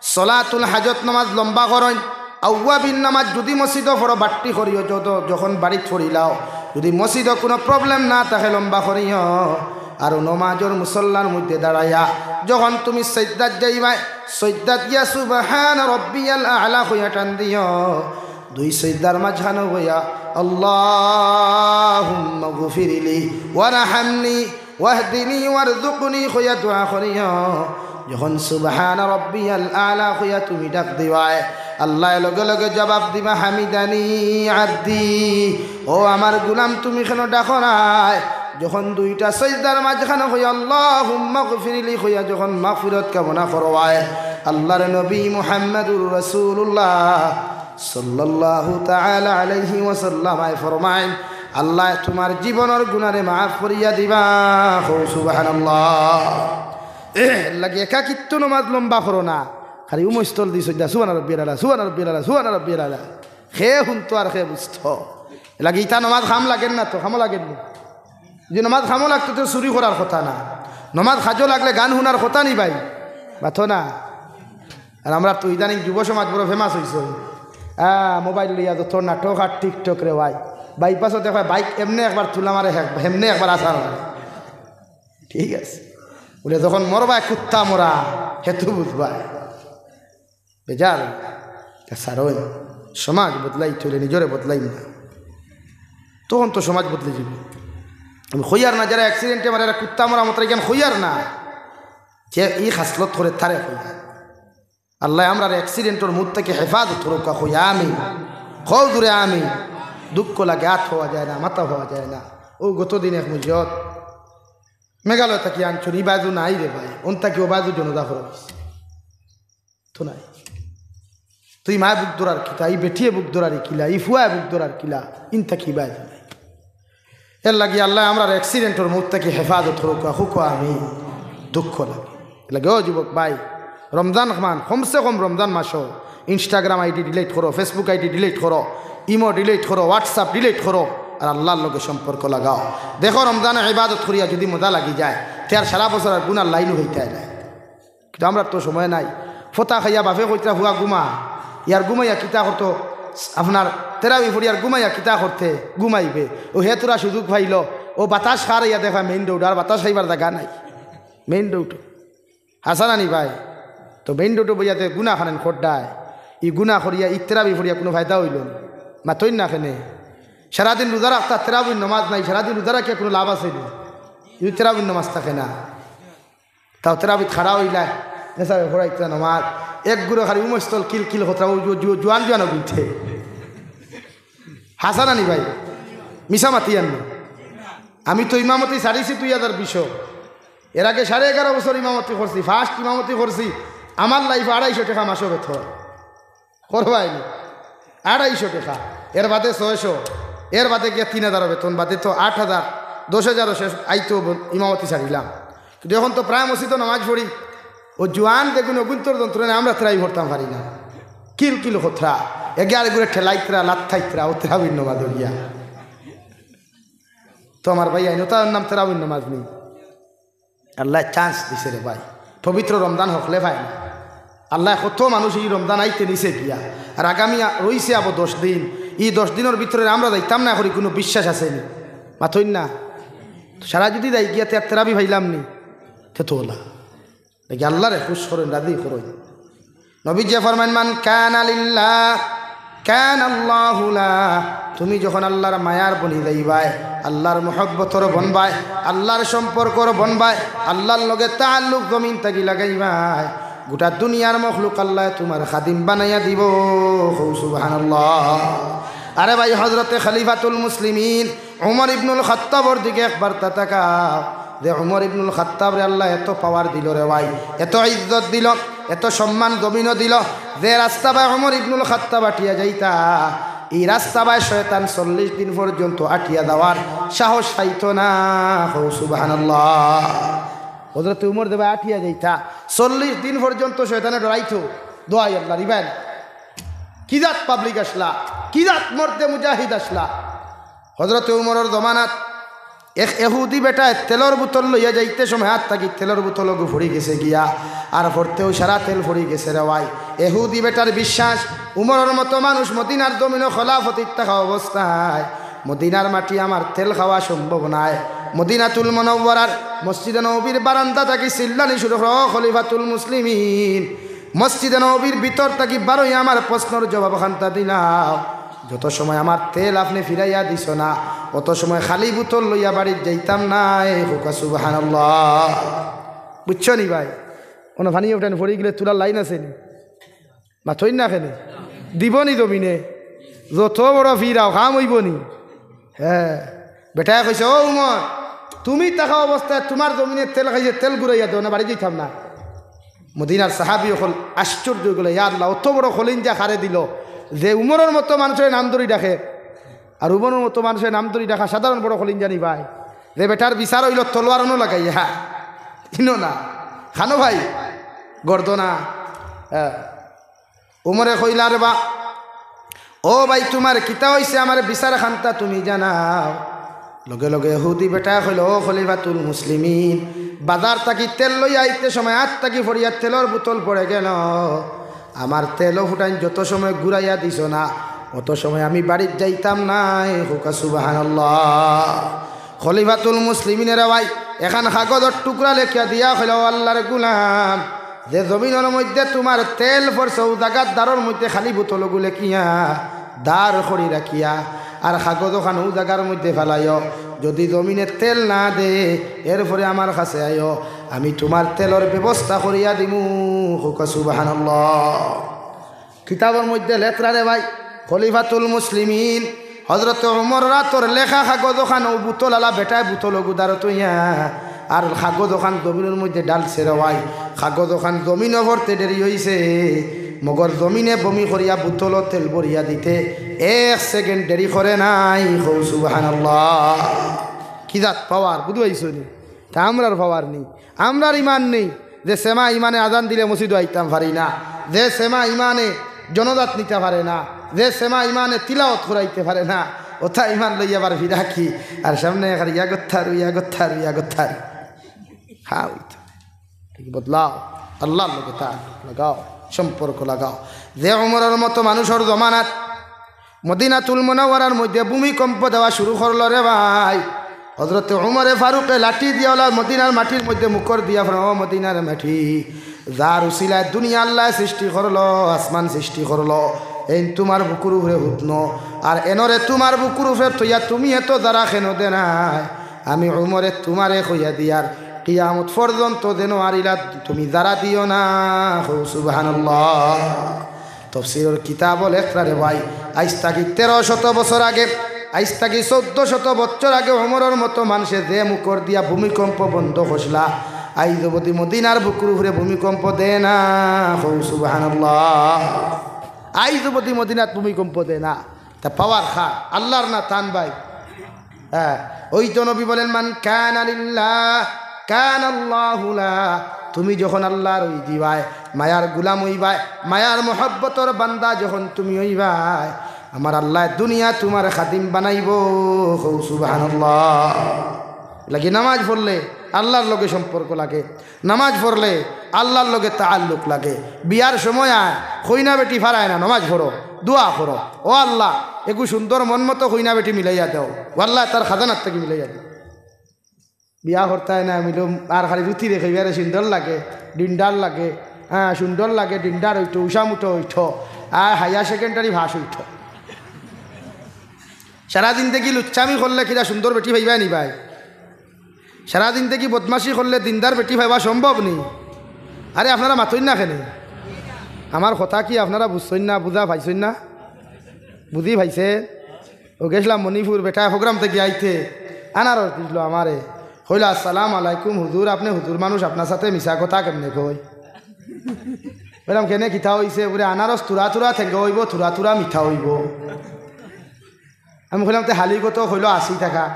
সলাতুল হাজত নমাজ লম্বা করইন, আউয়াবিন নমাজ যুদি মসজিদো পড়ো, বাট্টি করিও, যত, যখন বাড়িত পড়িলাও, যুদি মসজিদো কুনু problem না থাকে, লম্বা করিও। আর নমাজর মুসল্লার মধ্যে দাঁড়াইয়া যখন তুমি সইজদাত যাইবায়, সইজদাত গিয়া সুবহান রব্বিয়াল আ'লা কইয়া টান দিও। দুই সইজদার মাঝখানো বইয়া, "আল্লাহুম্মা গফিরলি ওয়ারহামনি ওয়াহদিনি ওয়ারযুকনি" কইয়া দোয়া করিও। যখন সুবহান রব্বিয়াল আ'লা কইয়া তুমি ডাক দিবায়, আল্লায় লগে লগে জবাব দিবা, "হামিদানি আবদি", ও আমার গুলাম, তুমি কেনে ডাকো নায়? যখন দুইটা সইজদার মাঝখানো কইয়া, "আল্লাহুম্মা গফিরলি" কইয়া যখন মাগফিরত কামনা করবায়, আল্লাহর নবী মুহাম্মাদুর রাসূলুল্লাহ সাল্লাল্লাহু তাআলা আলাইহি ওয়াসাল্লাম আয় ফরমাইন, "আল্লায় তুমার জীবনর গুনারে মাফ করিয়া দিবা।" কও সুবহানাল্লাহ। এরলাগি একাকিত্ব নমাজ লম্বা করো না, খালি উমস্থল দি সইজদা, "সুবহান রব্বিয়াল আ'লা, সুবহান রব্বিয়াল আ'লা, সুবহান রব্বিয়াল আ'লা।" কে হুনতো আর কে বুঝতো? এরলাগি ইতা নমাজ কাম লাগের না তো, কামো লাগের নি? যে নমাজ কামো লাগতো, তে চুরি করার কথা না, নমাজ কাজো লাগলে গান হুনার কথা নি ভাই, মাতো না। আর আমরা তো ইদানিং যুব সমাজ বড় famous অইছে, আহ, mobile লইয়া যত নাটক আর TikTok রে ভাই। বাইপাসও দেখো, bike এমনে একবার তুলা মারে, হে-, হেমনে একবার আছাড় মারে। ঠিক আছে, বুলে, "যখন মরবায় কুত্তা মরা, হেতু বুঝবায়।" বেজার, তা ছাড়ইন। সমাজ বদলাইতে অইলে নিজরে বদলাইন না, তখন তো সমাজ বদলে যাইবো। আমি কইয়ার না, যারা accident-এ মারা, এরা কুত্তা মরা মতো, ইখান কইয়ার না। যে ই খাসলত করে তারে কইয়ার। আল্লায় আমরারে accident-অর মুত থাকি হেফাজত করউক্কা, কই আমিন। কও জুরে আমিন। দুঃখ লাগে, আত পাওয়া যায় না, মাথা পাওয়া যায় না। অউ গত দিন এক মসজিদ মেঘালয় থাকি আনছইন, ই বাজু নাই রে ভাই, অন থাকি অউ বাজু জনাজা পড়া অইছে। তো নাই। তুই মায় বুক ধরার কিতা, ই বেটিয়ে বুক ধরার কিলা, ই ফুয়ায় বুক ধরার কিলা, ইন থাকি বাজু নাই। এরলাগি আল্লায় আমরারে accident-অর মুত থাকি হেফাজত করউক্কা, কও আমিন। দুঃখ লাগে। এরলাগি ও যুবক ভাই, রমজান মান, কমসে কম রমজান মাসো Instagram ID delete করো, Facebook ID delete করো, ইমো delete করো, WhatsApp delete করো, আর আল্লাহর লগে সম্পর্ক লাগাও। দেখো, রমজানো ইবাদত করিয়া যুদি মজা লাগি যায়, তে আর সারা বছর আর গুনার লাইনও হইতে নায়। কিন্তু আমরার তো সময় নাই। ফতা খাইয়া বাপে কইতরা, "ফুয়া ঘুমা", ইয়ার ঘুমাইয়া কিতা করতো? আপনার তেরাবি পড়িয়ার ঘুমাইয়া কিতা করতে, ঘুমাইবে। অউ হে থুড়া সুযোগ পাইলো, অউ বাতাস খার ইয়া দেখবা মেইন রোড, আর বাতাস খাইবার জাগা নাই মেইন রোড। হাছা না নি ভাই? তো মেইন রোডো বইয়া যে গুনা খানেন খোড্ডায়, ই গুনা করিয়া ই তেরাবি পড়িয়া কুনু ফায়দা অইলো না। মাতইন না কেনে? সারাদিন রোজা রাখতা, তেরাবির নমাজ নাই, সারাদিন রোজা রাখিয়া কুনু লাভ আছে নি? ই তেরাবির নমাজ থাকে না। তাও তেরাবিত খাড়া অইলা, এসাবে পড়াইতা নমাজ, এক গুরু খালি উমস্তল কিল কিল খতরা, অউ জু-, জু-, জুয়ান জুয়ান অগুনতে। হাছা না নি ভাই? মিছা মাতিয়ার না। আমি তো ইমামতি ছাড়িছি দুই হাজার বিশো। এর আগে সাড়ে এগারো বছর ইমামতি করছি, ফার্স্ট ইমামতি করছি। আমার লাইফো আড়াইশো টেকা মাসো বেতন। করবায়নি? আড়াইশো টেকা, এর বাদে ছয়শো, এর বাদে গিয়া তিন হাজার বেতন, বাদে তো আট হাজার, দশ হাজারও শেষ আইতো ব-, ইমামতি ছাড়িলাম। কিন্তু এখন তো প্রায় মসজিদো নমাজ পড়ি, অউ জুয়ান যেগুন অগুন্তর যন্ত্রণায় আমরা তেরাবি পড়তাম পারি না। কিল কিল খতরা, এগে আরেগুরে ঠেলাইতরা, লাত্থাইতরা, অউ তেরাবির নমাজ অইয়া। তো আমার ভাই, আইন ওটার নাম তেরাবির নমাজ নি। আল্লায় চান্স দিছে রে ভাই, পবিত্র রমজান হকলে পায় না। আল্লায় কত মানুষ ই রমজান আইতে নিছে গিয়া, আর আগামী আ-, রইছে আবো দশ দিন। ই দশ দিনর ভিতরে আমরা যাইতাম না করি কুনু বিশ্বাস আছে নি? মাতইন না। সারা যুদি যাই গিয়া তে আর তেরাবি পাইলাম নি, তে তো অলা। দেখি আল্লারে খুশ করইন, রাজি করইন। নবীজিয়ে ফরমাইন, "মান কানা লিল্লাহ কানা আল্লাহু লাহ।" তুমি যখন আল্লার মায়ার বনি যাইবায়, আল্লার মহব্বতর বনবায়, আল্লার সম্পর্কর বনবায়, আল্লার লগে তাআল্লুক জমিন থাকি লাগাইবায়, গোটা দুনিয়ার মখলুক আল্লায় তুমার খাদিম বানাইয়া দিবো। কও সুবহানাল্লাহ। আরে ভাই, হযরতে খলিফাতুল মুসলিমিন উমর ইবনুল খাত্তাবর দিকে একবার তাকাও, যে উমর ইবনুল খাত্তাবরে আল্লায় এত পাওয়ার দিলো রে ভাই, এত ইজ্জত দিলো, এত সম্মান জমিনো দিলো, যে রাস্তা বায় উমর ইবনুল খাত্তাব আটিয়া যাইতা, ই রাস্তা বায় শয়তান চল্লিশ দিন পর্যন্ত আটিয়া যাওয়ার সাহস পাইতো না। কও সুবহানাল্লাহ। হযরতে উমর যে বায় আটিয়া যাইতা, চল্লিশ দিন পর্যন্ত শয়তানে ডরাইতো। দোয়াই আল্লাহ রিবাইন। কি জাত পাবলিক আছলা, কি জাত মর্দে মুজাহিদ আছলা। হযরতে উমরর জমানাত এক এহুদি বেটায় তেলর বোতল লইয়া যাইতে সময় আত থাকি তেলর বোতলগু ফড়ি গেছে গিয়া, আর ফড়তেউ সারা তেল ফড়ি গেছে রে ভাই। এহুদি বেটার বিশ্বাস, উমরর মতো মানুষ মদিনার জমিনো খলাফতিত থাকা অবস্থায় মদিনার মাটি আমার তেল খাওয়া সম্ভব নায়। মদিনাতুল মুনাওয়ারার মসজিদে নববীর বারান্দা থাকি চিল্লানি শুরু করো, "ও খলিফাতুল মুসলিমিন, মসজিদে নববীর ভিতর থাকি বারইয়া আমার প্রশ্নর জবাব খান্তা দিলাও।" যত সময় আমার তেল আপনে ফিরাইয়া দিছো না, অত সময় খালি বোতল লইয়া বাড়িত যাইতাম নায়। কউক্কা সুবহানাল্লাহ। বুঝছো নি ভাই? কুনু পানি উঠানি ফড়ি গেলে তুলার লাইন আছে নি? মাতইন না কেনে? দিবো নি জমিনে? যত বড় ফিরাও, কাম অইবো নি? হে, বেটায় কইছে, "ও উমর, তুমি থাকা অবস্থায় তুমার জমিনে তেল খাইছে, তেল ঘুরাইয়া দেও না, বাড়িত যাইতাম না।" মদিনার সাহাবি অকল আশ্চর্য অইগেলা, "ইয়া আল্লাহ, অত বড় কলিঞ্জা কারে দিলো, যে উমরর মতো মানুষরে নাম ধরি ডাকে?" আর উমরর মতো মানুষরে নাম ধরি ডাকা সাধারণ বড় কলিঞ্জা নি ভাই, যে বেটার বিচার অইলো তলোয়ার অনো লাগাইয়া, ইনো না, খানো ভাই, গর্দনা। হ্যাঁ। উমরে কইলা, "রে বা, ও ভাই, তুমার কিতা অইছে, আমারে বিচার খান্তা তুমি জানাও।" লগে লগে এহুদি বেটায় কইলো, "ও খলিফাতুল মুসলিমিন, বাজার থাকি তেল লইয়া আইতে সময় আত থাকি ফড়িয়া তেলর বোতল ফড়ি গেলো। আমার তেলও ফুটাইন যত সময় ঘুরাইয়া দিছো না, অত সময় আমি বাড়িত যাইতাম নায়।" কউক্কা সুবহানাল্লাহ। খলিফাতুল মুসলিমিনে রে ভাই, এখান কাগজর টুকরা লেখিয়া দিয়া কইলা, "ও আল্লার গুলাম, যে জমিনর মধ্যে তুমার তেল ফড়ছে, অউ জাগার দারর মধ্যে খালি বোতলগু লেখিয়া দার করি রাখিয়া, আর কাগজ অখান অউ জাগার মধ্যে ফালাইও। যুদি জমিনে তেল না দে, এরপরে আমার কাছে আইও, আমি তুমার তেলর ব্যবস্থা করিয়া দিমু।" কউক্কা সুবহানাল্লাহ। কিতাবর মধ্যে লেখরা রে ভাই, খলিফাতুল মুসলিমিন হযরতে উমরর আতর লেখা কাগজ অখান অউ বোতল আলা বেটায় বোতলগু দারো থইয়া, আর কাগজ অখান জমিনর মধ্যে ডালছে রে ভাই। কাগজ অখান জমিনো ফড়তে দেরি অইছে, মগর জমিনে বমি করিয়া বোতলো তেল ভরিয়া দিতে এক সেকেন্ড দেরি করে নাই। কও সুবহানাল্লাহ। কি জাত পাওয়ার, বুঝবাইছো নি? তা আমরার পাওয়ার নি, আমরার ইমান নি। যে সেমা ইমানে আজান দিলে মসজিদো আইতাম পারি না, যে সেমা ইমানে জনাজাত নিতা পারে না, যে সেমা ইমানে তিলাওত করাইতে পারে না, অতা ইমান লইয়া আবার ফিরা কি? আর সামনে এখানে ইয়া গত্থারু, ইয়া গত্থারু, ইয়া গত্থারু। হ্যাঁ, অইতো। ঠিক বদলাও, আল্লার লগে তাআল্লুক লাগাও, সম্পর্ক লাগাও। যে উমরর মতো মানুষর জমানাত মদিনাতুল মুনাওয়ারার মধ্যে ভূমিকম্প দেওয়া শুরু করলো রে ভাই। হযরতে উমরে ফারুকে লাঠি দিয়া ওলা মদিনার মাটির মধ্যে মুকর দিয়া ফেলে, "ও মদিনার মাটি, যার উসিলায় দুনিয়া আল্লায় সৃষ্টি করলো, আসমান সৃষ্টি করলো, এইন তুমার বুকুর উপরে হুতনো, আর এনরে তুমার বুকুর উপরে থইয়া তুমি এত জারা কেনে দেনায়? আমি উমরে তুমারে কইয়া দিয়ার, কিয়ামত পর্যন্ত যেন আর ইলা তুমি জারা দিও না।" কও সুবহানাল্লাহ। তফসিরর কিতাবো লেখরা রে ভাই, আইজ থাকি তেরো শত বছর আগে, আইজ থাকি চৌদ্দ শত বছর আগে ওমরর মতো মানষে যে মুকর দিয়া ভূমিকম্প বন্ধ করছিলা, আইজ অবধি মদিনার বুকুর উপরে ভূমিকম্প দেয় না। কও সুবহানাল্লাহ। আইজ অবধি মদিনাত ভূমিকম্প দেয় না। তা পাওয়ার কার? আল্লার না তান ভাই? হ্যাঁ, ওই তো নবী বলেন, "মান কানা লিল্লাহ কানাল্লাহু লা।" তুমি যখন আল্লার অই দিবায়, মায়ার গুলাম অইবায়, মায়ার মহব্বতর বান্দা যখন তুমি অইবায়, আমার আল্লায় দুনিয়া তুমার খাদিম বানাইবো। কও সুবহানাল্লাহ। লাগি নামাজ পড়লে আল্লার লগে সম্পর্ক লাগে, নামাজ পড়লে আল্লার লগে তাআল্লুক লাগে। বিয়ার সময় আয়, কইনা বেটি ফারায় না, নামাজ পড়ো, দোয়া করো, "ও আল্লাহ, এগু সুন্দর মন মতো কইনা বেটি মিলাইয়া দেও, ও আল্লাহ, তার খাজানার থাকি মিলাইয়া দেও।" বিয়া করতায় না মিলো, আর খালি জুতি রে কইবারে সুন্দর লাগে, ডিন্ডার লাগে, হ্যাঁ, সুন্দর লাগে, ডিন্ডার অইতো, উষা মুঠো অইতো, আর হায়ার সেকেন্ডারি পাশ অইতো। সারা জিন্দেগি লুচ্চামি করলে কিরা সুন্দর বেটি পাইবায় নি ভাই? সারা জিন্দেগি বদমাশি করলে দিনদার বেটি পাইবা সম্ভব নি? আরে আপনারা মাতইন না কেনে? আমার কথা কি আপনারা বুঝছইন না, বুঝা পাইছইন না? বুঝি পাইছে? ও গেছিলাম মণিপুর, বেটায় program থাকি আইতে আনারস দিল আমারে। কইলো, "আসসালামু আলাইকুম হুজুর, আপনে হুজুর মানুষ, আপনার সাথে মিছা কথা কেমনে কই?" কইলাম, "কেনে, কিতা অইছে?" বুলে, "আনারস থুরা থুরা টেঙ্গা অইবো, থুরা থুরা মিঠা অইবো।" আমি কইলাম, "তে হালি কত?" কইলো, "আশি টেকা।"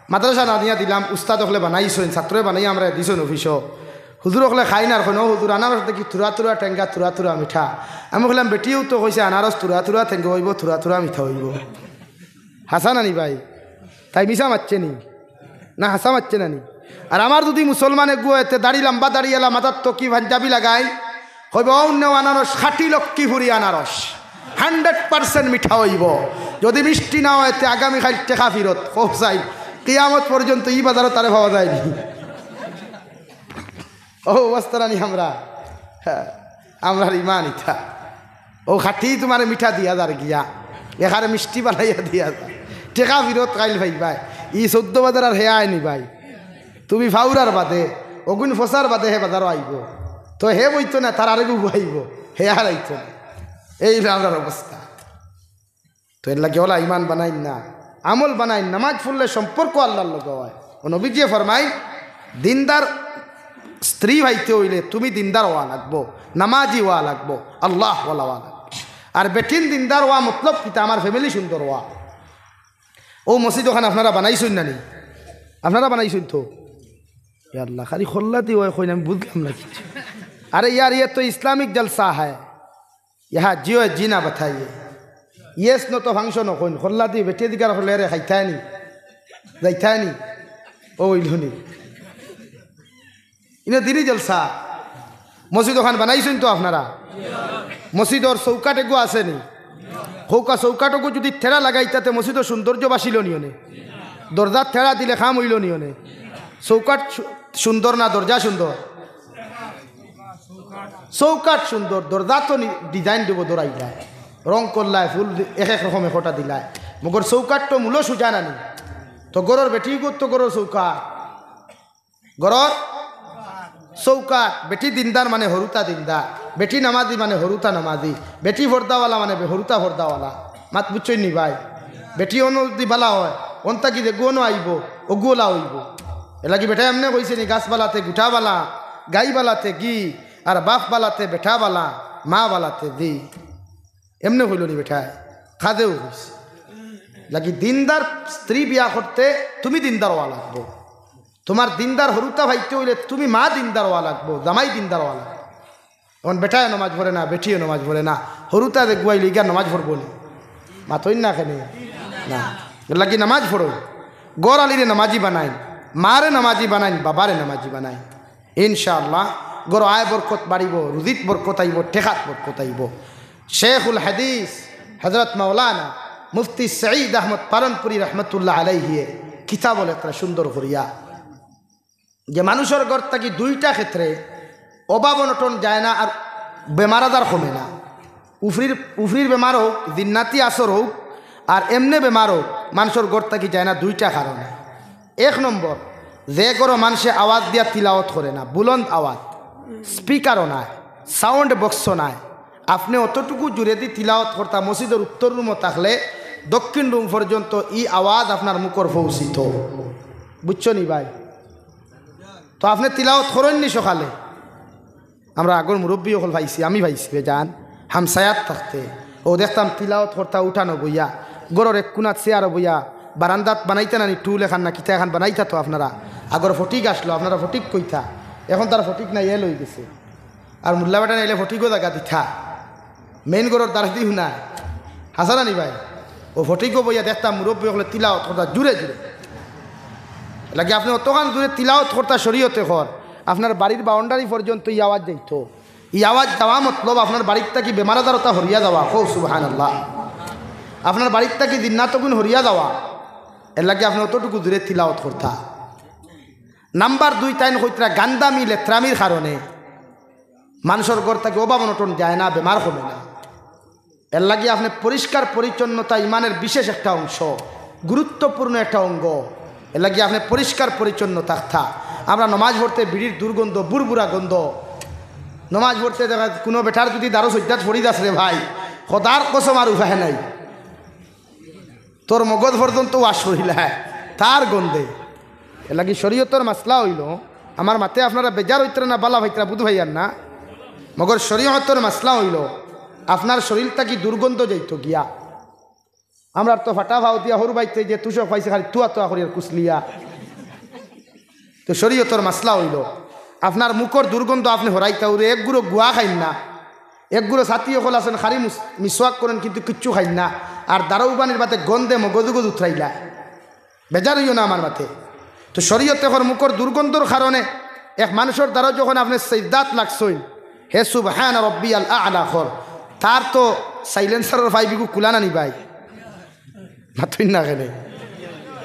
মাদ্রাসাত আনিয়া দিলাম, উস্তাদ অকলে বানাইছইন, ছাত্রয় বানাইয়া আমরারে দিছইন অফিসো। হুজুর অকলে খাইন আর কইন, "ও হুজুর, আনারস দেখি Thura Thura Tenga, Thura Thura মিঠা।" আমি কইলাম, "বেটিয়েও তো কইছে আনারস থুরা থুরা টেঙ্গা অইবো, থুরা থুরা মিঠা অইবো।" হাছা না নি ভাই? তাই মিছা মাতছে নি? না, হাছা মাতছে না নি? আর আমার যুদি মুসলমান এগু অয়, তে দাড়ি লম্বা দাড়ি এলা, মাথাত টুপি পাঞ্জাবি লাগাইন, কইবো, "অউ নেও আনারস, খাঁটি লক্ষ্মীপুরি আনারস, hundred percent মিঠা অইবো। যুদি মিষ্টি না অয়, তে আগামীকাইল টেকা ফিরত।" কও চাই, কিয়ামত পর্যন্ত ই বাজারো তারে পাওয়া যায়নি। ও অবস্থা নানি আমরা? হ্যাঁ, আমরার ইমান ইতা। ও খাটি তুমারে মিঠা দিয়া যার গিয়া, এখানে মিষ্টি বানাইয়া দিয়া যার। টেকা ফিরত কাইল পাইবায়। ই চৌদ্দ বাজার আর হেয়া আইনি ভাই। তুমি ফাউরার বাদে, অগুন ফসার বাদে হে বাজারো আইবো। তো হে বইতো না, তার আরেক উবো আইবো, হে আর আইতো না। এই হলো আমরার অবস্থা। তো এর লাগি অলা ইমান বানাইন না, আমল বানাইন। নামাজ পড়লে সম্পর্ক আল্লার লগে অয়। ও নবীজিয়ে ফরমাইন, দিনদার স্ত্রী পাইতে অইলে তুমি দিনদার অওয়া লাগবো, নামাজি অওয়া লাগবো, আল্লাওয়ালা অওয়া লাগবো। আর বেটিন দিনদার অওয়া মতলব কিতা? আমার family সুন্দর অওয়া। ও মসজিদ অখান আপনারা বানাইছইন না নি? আপনারা বানাইছইন তো? ইয়া আল্লাহ, খালি খল্লাতি অয় কইন, আমি বুঝলাম না কিচ্ছু। আরে ইয়ার, ইয়ে তো ইসলামিক জলসা হ্যায়। ইহা জি অয়, জি না বাতাইয়ে। Yes no তো function অ কইন। খল্লাতি বেটিয়ে দিকার করলে, "এরে খাইতায় নি? যাইতায় নি?" ও অইলো নি। ইনো দিনই জলসা। মসজিদ অখান বানাইছইন তো আপনারা? মসজিদর চৌকাঠ এগু আছে নি? কউক্কা চৌকাঠ অগু যুদি টেরা লাগাইতা তে মসজিদর সৌন্দর্য বাচিলো নি অনে? দরজাত টেরা দিলে কাম অইলো নি অনে? চৌকাঠ সু-, সুন্দর না দরজা সুন্দর? চৌকাঠ সুন্দর, দরজা তো নি-, design দেবো দরাইলায়, রং করলায়, ফুল দি-, এক এক রকম একটা দিলায়, মগর চৌকাঠ তো মূলো সুজা না নি। তো ঘরর বেটি গো তো ঘরর চৌকাঠ, ঘরর চৌকাঠ। বেটি দিনদার মানে হরুতা দিনদার, বেটি নামাজি মানে হরুতা নামাজি, বেটি ফর্দাওয়ালা মানে বে-, হরুতা ফর্দাওয়ালা। মাত বুঝছইন নি ভাই? বেটি অনো যুদি বালা অয়, অন থাকি যেগুনো আইবো, অগুলা অইবো। এর লাগি বেটায় এমনে কইছে নি, "গাছ বালাতে গুটা বালা, গাই বালাতে ঘি, আর বাপ বালাতে বেটা বালা, মা বালাতে জি।" এমনে কইলো নি বেটায়, কাজেও কইছে। লাগি দিনদার স্ত্রী বিয়া করতে তুমি দিনদার অওয়া লাগবো। তুমার দিনদার হরুতা পাইতে অইলে তুমি মা দিনদার অওয়া লাগবো, জামাই দিনদার অওয়া লাগবো। অখন বেটায় নমাজ পড়ে না, বেটিয়ে নমাজ পড়ে না, হরুতা যেগু আইলো ইগিয়ে নমাজ পড়বো নি? মাতইন না কেনে? না। এর লাগি নমাজ পড়ো, ঘর আলিরে নমাজি বানাইন, মারে নমাজি বানাইন, বাবারে নমাজি বানাইন। ইনশাআল্লাহ ঘরো আয় বরকত বাড়িবো, রুজিত বরকত আইবো, টেকাত বরকত আইবো। শেখুল হাদিস হযরত মাওলানা মুফতি সঈদ আহমদ পালনপুরী রহমতুল্লাহ আলাইহিয়ে কিতাব লেখরা সুন্দর করিয়া, যে মানুষর ঘর থাকি দুইটা ক্ষেত্রে অভাব অনটন যায় না আর বেমার আজার কমে না। উফরির, উফরির বেমার হোক, জিন্নাতি আসর হোক, আর এমনে বেমার হোক, মানুষর ঘর থাকি যায় না দুইটা কারণে। এক নম্বর, যে ঘরো মানষে আওয়াজ দিয়া তিলাওয়াত করে না, বুলন্দ আওয়াজ, স্পিকারও নাই, সাউন্ড বক্সও নাই, আপনে অতটুকু জুরেদি তিলাওয়াত করতা, মসজিদর উত্তর রুমো থাকলে দক্ষিণ রুম পর্যন্ত ই আওয়াজ আপনার মুখর পৌঁছিত। বুঝছো নি ভাই? তো আপনে তিলাওয়াত করইন নি সকালে? আমরা আগর মুরব্বি অকল পাইছি, আমি পাইছি বেজান, হামসায়াত থাকতে। অউ দেখতাম তিলাওয়াত করতা উঠানো বইয়া, ঘরর এক কুনাত চেয়ারো বইয়া, বারান্দাত বানাইতা নানি টুল এখান না কিতা এখান বানাইতা তো আপনারা। আগর ফটিক আছলো, আপনারা ফটিক কইতা, এখন তার ফটিক নাই, এল অইগেছে। আর মুল্লা বেটায় নাইলে ফটিকও জাগা দিতা। মেইন ঘরর দারেদি হুনায়। হাছা না নি ভাই? অউ ফটিকো বইয়া দেখতাম মুরব্বি অকলে তিলাওয়াত করতা জুরে জুরে। এরলাগি আপনে অতখান জুরে তিলাওয়াত করতা শরীয়তে কর, আপনার বাড়ির বাউন্ডারি পর্যন্ত ই আওয়াজ যাইতো। ই আওয়াজ যাওয়া মতলব আপনার বাড়ির থাকি বেমার আজার অতা হরিয়া যাওয়া। কও সুবহানাল্লাহ। আপনার বাড়ির থাকি জিন্নাতগুন হরিয়া যাওয়া। এরলাগি আপনে অতটুকু জুরে তিলাওয়াত করতা। নাম্বার দুই, তাইন কইতরা গান্দামি লেত্রামির কারণে মানষর ঘর থাকি অভাব অনটন যায় না, বেমার কমে না। এরলাগি আপনে পরিষ্কার পরিচ্ছন্নতা ইমানের বিশেষ একটা অংশ, গুরুত্বপূর্ণ একটা অঙ্গ। এরলাগি আপনে পরিষ্কার পরিচ্ছন্ন থাকতা। আমরা নমাজ পড়তে বিড়ির দুর্গন্ধ, বুরবুরা গন্ধ, নমাজ পড়তে দেখা কুনু বেটার যুদি দারো সইজ্জাত পড়ি যাস রে ভাই, খোদার কসম আর উপায় নাই। তোর মগজ পর্যন্ত ওয়াশ করিলায় তার গন্ধে। এরলাগি শরীয়তর মাসলা অইলো, আমার মাতে আপনারা বেজার অইতরা না, বালা পাইতরা, বুঝ পাইয়ার না। মগর শরীয়তর মাসলা অইলো, আপনার শরীর থাকি দুর্গন্ধ যাইতো গিয়া। আমরার তো ফাটা ফাও দিয়া হরু বাইতে যে তুষক পাইছে খালি তুয়া তুয়া করিয়ার কুসলিয়া। তো শরীয়তর মাসলা অইলো, আপনার মুখর দুর্গন্ধ আপনে হরাইতা অইলে এক গুঁড়ো গুয়া খাইন না, এক গুঁড়ো ছাতি অকল আছইন খালি মুস-, মিসওয়াক করইন কিন্তু কিচ্ছু খাইন না, আর দারৌবানির বাদে গন্ধে মগজুগজ উতরাইলা। বেজার অইও না আমার মাতে। তো শরীয়তে কর মুখর দুর্গন্ধর কারণে এক মানষর দারো যখন আপনে সইজ্জাত লাগছইন, হে সুবহান রব্বিয়াল আ'লা কর, তার তো সাইলেন্সারর পাইপ ইগু খুলা না নি ভাই? মাতইন না কেনে?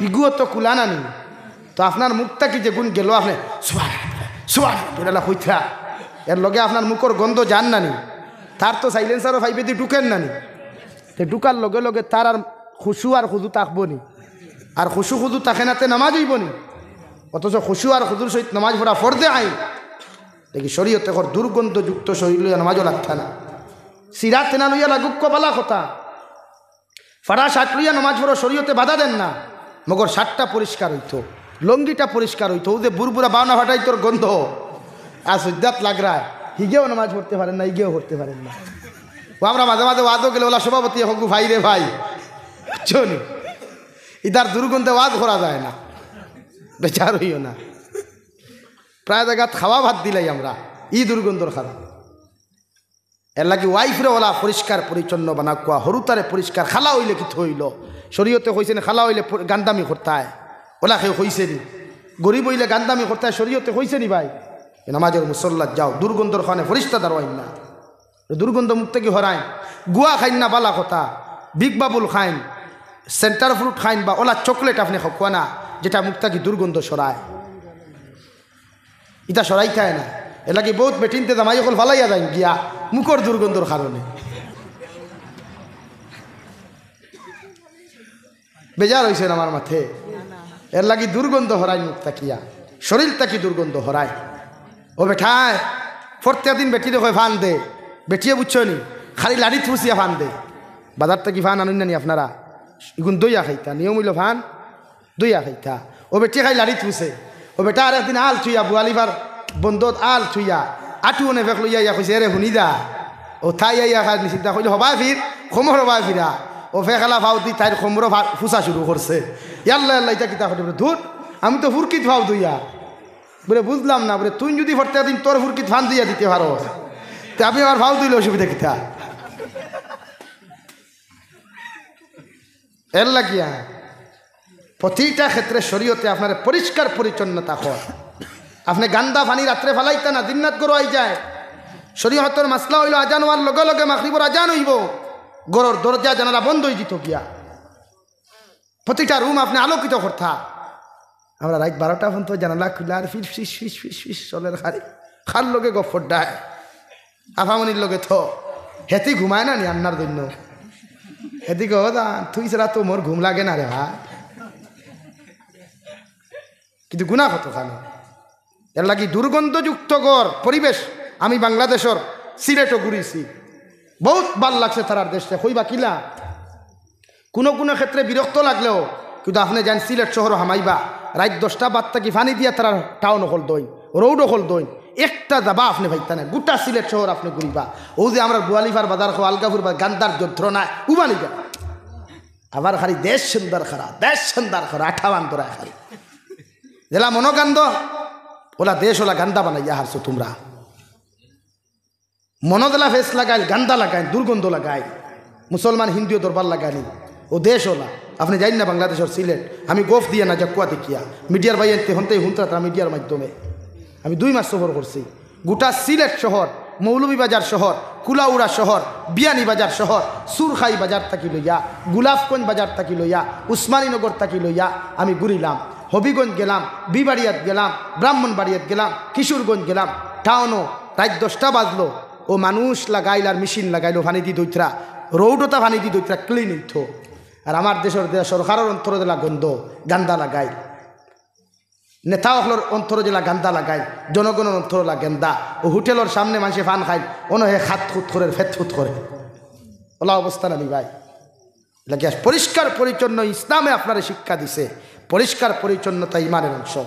ইগুও তো খুলা না নি? তো আপনার মুখ থাকি যেগুন গেলো আপনে সুবহান, সুবহান কইতরা, এর লগে আপনার মুখর গন্ধ যার না নি? তার তো সাইলেন্সারর পাইপেদি ঢুকের না নি? তে ঢুকার লগে লগে তার আর খুশু আর খুজু থাকবো নি? আর খুশু খুজু থাকে না তে নামাজ অইবো নি? অথচ খুশু আর খুজুর সহিত নামাজ পড়া ফরজে আইন। দেখি শরীয়তে কর দুর্গন্ধযুক্ত শরীর লইয়া নামাজও লাগতা না। সিরা তেনা লইয়া লাগুক কো বালা কথা, ফাড়া শার্ট লইয়া নামাজ পড়ো, শরীয়তে বাধা দেন না। মগর শার্টটা পরিষ্কার অইতো, লুঙ্গিটা পরিষ্কার অইতো, অউ যে বুরবুরা বাওনা ফাটাইতর গন্ধ, আর সইজ্জাত লাগরায়, হিগেও নামাজ পড়তে পারেন না, হিগেও পড়তে পারেন না। ও আমরা মাঝে মাঝে ওয়াজও গেলে ওলা সভাপতি হগু ভাই রে ভাই, বুঝছো নি? ইতার দুর্গন্ধে ওয়াজ করা যায় না, বেজার অইও না। প্রায় জাগাত খাওয়া বাদ দিলাই আমরা ই দুর্গন্ধর কারণে। এরলাগি ওয়াইফরে ওলা পরিষ্কার পরিচ্ছন্ন বানাউক্কা, হরুতারে পরিষ্কার, খালা অইলে কিতা অইলো? শরীয়তে কইছে নি খালা অইলে প-, গান্দামি করতায়? ওলা কেউ কইছে নি? গরিব অইলে গান্দামি করতায় শরীয়তে কইছে নি ভাই? এ নামাজর মুসল্লাত যাও, দুর্গন্ধর কারণে ফিরিস্তা দারোয়াইন না। দুর্গন্ধ মুখ থাকি হরাইন। গুয়া খাইন না, বালা কথা, বিগ বাবুল খাইন, সেন্টার ফ্রুট খাইন বা ওলা চকলেট আপনে খাউক্কা না, যেটা মুখ থাকি দুর্গন্ধ সরায়। ইতা সরাইতায় না। এরলাগি বউত বেটিন্তে জামাই অকল ফালাইয়া যাইন গিয়া মুখর দুর্গন্ধর কারণে। বেজার অইছইন আমার মাতে। এরলাগি দুর্গন্ধ হরাইন মুখ থাকিয়া, শরীর থাকি দুর্গন্ধ হরাইন। ও বেটায়, প্রত্যেক দিন বেটিরে কয় ফান দে, বেটিয়ে বুঝছো নি, খালি লাড়িত ফুসিয়া ফান দে। বাজার থাকি ফান আনইন না নি আপনারা? ইগুন দইয়া খাইতা, নিয়ম অইলো ফান দইয়া খাইতা। ও বেটি খাই লাড়িত ফুসে। ও বেটা আর একদিন আল থুইয়া, বুয়ালিবার বন্দত আল থুইয়া, আটু অনে ফেক লইয়া আইয়া কইছে, "এরে হুনি দা।" ও তাই আইয়া খাই নিষিদ্ধা কইলে, "হবায় ফির, খমর হবায় ফিরা।" ও ফেক আলা ফাও দি তাইর খমরো ফা-, ফুসা শুরু করছে। "ইয়াল্লা, ইয়াল্লা, ইটা কিতা করে?" বলে, "ধুর, আমি তো ফুরকিত ফাও দইয়া।" বলে, "বুঝলাম না।" বলে, "তুই যদি প্রত্যেক দিন তোর ফুরকিত ফান দইয়া দিতে পারো, তে আমি আমার ফাও দইলে অসুবিধা কিতা?" এরলাগিয়া প্রতিটা ক্ষেত্রে শরীয়তে আপনারে পরিষ্কার পরিচ্ছন্নতা কর। আপনে গান্দা পানি রাত্রে ফালাইতা না, জিন্নাত ঘরো আই যায়। শরীয়তর মাসলা অইলো আজান অওয়ার লগে লগে মাগরিবর আজান অইবো, ঘরর দরজা জানালা বন্ধ অইযিতো গিয়া। প্রতিটা রুম আপনে আলোকিত করতা। আমরা রাইত বারোটা পর্যন্ত জানালা খুলা আর ফিস ফিস ফিস ফিস ফিস চলের খালি। কার লগে গফ অর ডায়? আফামনির লগে তো। হেতি ঘুমায় না নি আন্নার জন্য? হেতি গো দা, তুই ছাড়া তো মোর ঘুম লাগে না রে ভাই। কিন্তু গুনা কত খানো। এর লাগি দুর্গন্ধযুক্ত ঘর, পরিবেশ। আমি বাংলাদেশর সিলেটও ঘুরিছি, বহুত ভালা লাগছে তারার দেশে। কইবা কিলা? কোনো কোনো ক্ষেত্রে বিরক্ত লাগলেও, কিন্তু আপনে যাইন সিলেট শহরও হামাইবা, রাইত দশটা বাদ থাকি পানি দিয়া তারার টাউন অকল দইন, রোড অকল দইন, একটা যাবা আপনে পাইতা না, গোটা সিলেট শহর আপনে ঘুরিবা। ও যে আমরা গোয়ালিফার বাজার খো, আলগাপুর বাজার, গান্দার যন্ত্রণায় উবানি যা। আবার খালি দেশ সুন্দর করা, দেশ সুন্দর করা, আঠাবান ধরায় খালি। যেলা মনো গান্ধ, ওলা দেশ ওলা গান্দা বানাইয়া হারছো তুমরা। মনো যেলা ফেস লাগাইল, গান্দা লাগাইল, দুর্গন্ধ লাগাইল। মুসলমান হিন্দুও দরবার লাগানি, ও দেশ ওলা। আপনে যাইন না বাংলাদেশর সিলেট, আমি গফ দিয়া না, জাকুয়া দেখিয়া। মিডিয়ার ভাইয়াইন্তে হন্তেই হুনতরা তারা মিডিয়ার মাধ্যমে। আমি দুই মাস সফর করছি। গোটা সিলেট শহর, মৌলভীবাজার শহর, কুলাউড়া শহর, বিয়ানীবাজার শহর, সুরখাই বাজার থাকি লইয়া, গোলাপগঞ্জ বাজার থাকি লইয়া, উসমানীনগর থাকি লইয়া আমি ঘুরিলাম। হবিগঞ্জ গেলাম, বিবাড়িয়াত গেলাম, ব্রাহ্মণবাড়িয়াত গেলাম, কিশোরগঞ্জ গেলাম। টাউনও রাইত দশটা বাজলো, ও মানুষ লাগাইল আর মেশিন লাগাইল, পানি দি দইতরা, রোডও তা পানি দি দইতরা, ক্লিন অইতো। আর আমার দেশর, দেশ সরকারর অন্তরো যেলা গন্ধ, গান্দা লাগাইল। নেতা অকলর অন্তরো যেলা গান্দা লাগাইল, জনগণর অন্তরো লা গান্দা। ও হোটেলর সামনে মানষে পান খাইল, অনো হে খাত খুত করের, ফেত ফুত করের। ওলা অবস্থা না নি ভাই? এর লাগি পরিষ্কার পরিচ্ছন্ন ইসলামে আপনারে শিক্ষা দিছে, পরিষ্কার পরিচ্ছন্নতা ইমানের অংশ।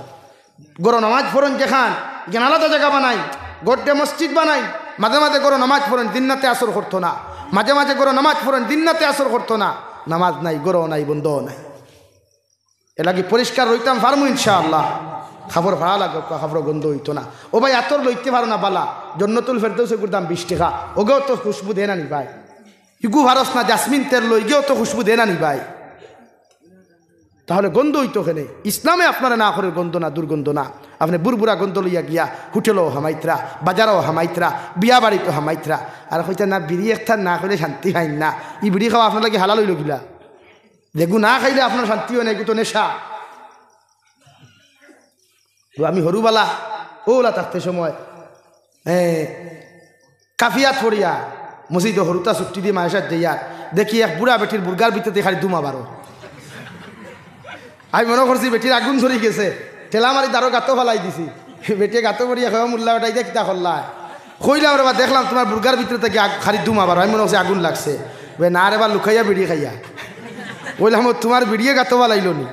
ঘরো নামাজ পড়ইন যেখান, ইখান আলাদা জাগা বানাইন, ঘরো মসজিদ বানাইন, মাঝে মাঝে ঘরো নামাজ পড়ইন, দিন রাতে আসর করতো না, মাঝে মাঝে ঘরো নামাজ পড়ইন, দিন রাতে আসর করতো না, নামাজ নাই, ঘরো নাই, বন্ধও নাই। এর লাগি পরিষ্কার রইতাম পারমু ইনশাআল্লাহ। কাপড় ফাড়া লাগবো, কাপড় গন্ধ অইতো না। ও ভাই, আতর লইতে পারো না বালা, জন্নতুল ফেরদৌস এগুর দাম বিশ টেকা, ওগেও তো খুশবু দেয় না নি ভাই। ইগু ফারস না, জাসমিন তেল লই, ইগেও তো খুশবু দেয় না নি ভাই। তাহলে গন্ধ অইতো কেনে? ইসলামে আপনারে না করের গন্ধ না, দুর্গন্ধ না। আপনে বুরবুরা গন্ধ লইয়া গিয়া হোটেলও হামাইতরা, বাজারও হামাইতরা, বিয়া বাড়িতও হামাইতরা। আর কইতা না, বিড়ি একটা না খাইলে শান্তি পাইন না। ই বিড়ি খাওয়া আপনার লাগি হালাল অইলো কিলা? যেগু না খাইলে আপনার শান্তি অয় না, এগু তো নেশা। তো আমি হুরুবালা, ওলা থাকতে সময়, এ, কাফিয়াত পড়িয়া, মসজিদো হুরুতা ছুটি দি মাদ্রাসাত যাইয়ার, দেখি এক বুড়া বেটির বুরগার ভিতরে খালি ধুমা বারো। আমি মনো করছি বেটির আগুন ধরি গেছে, ঠেলা মারি দারো গাতো ফালাই দিছি। বেটিয়ে গাতো পড়িয়া কয়, "ও মুল্লা বেটা, ইতা কিতা করলায়?" কইলাম, "রে বা, দেখলাম তুমার বুরগার ভিতরে থাকি আগ-, খালি ধুমা বারো, আমি মনো করছি আগুন লাগছে।" বে, "না রে বা, লুকাইয়া বিড়ি খাইয়া।" কইলাম, "ও, তুমার বিড়িয়ে গাতো ফালাইলো নি?"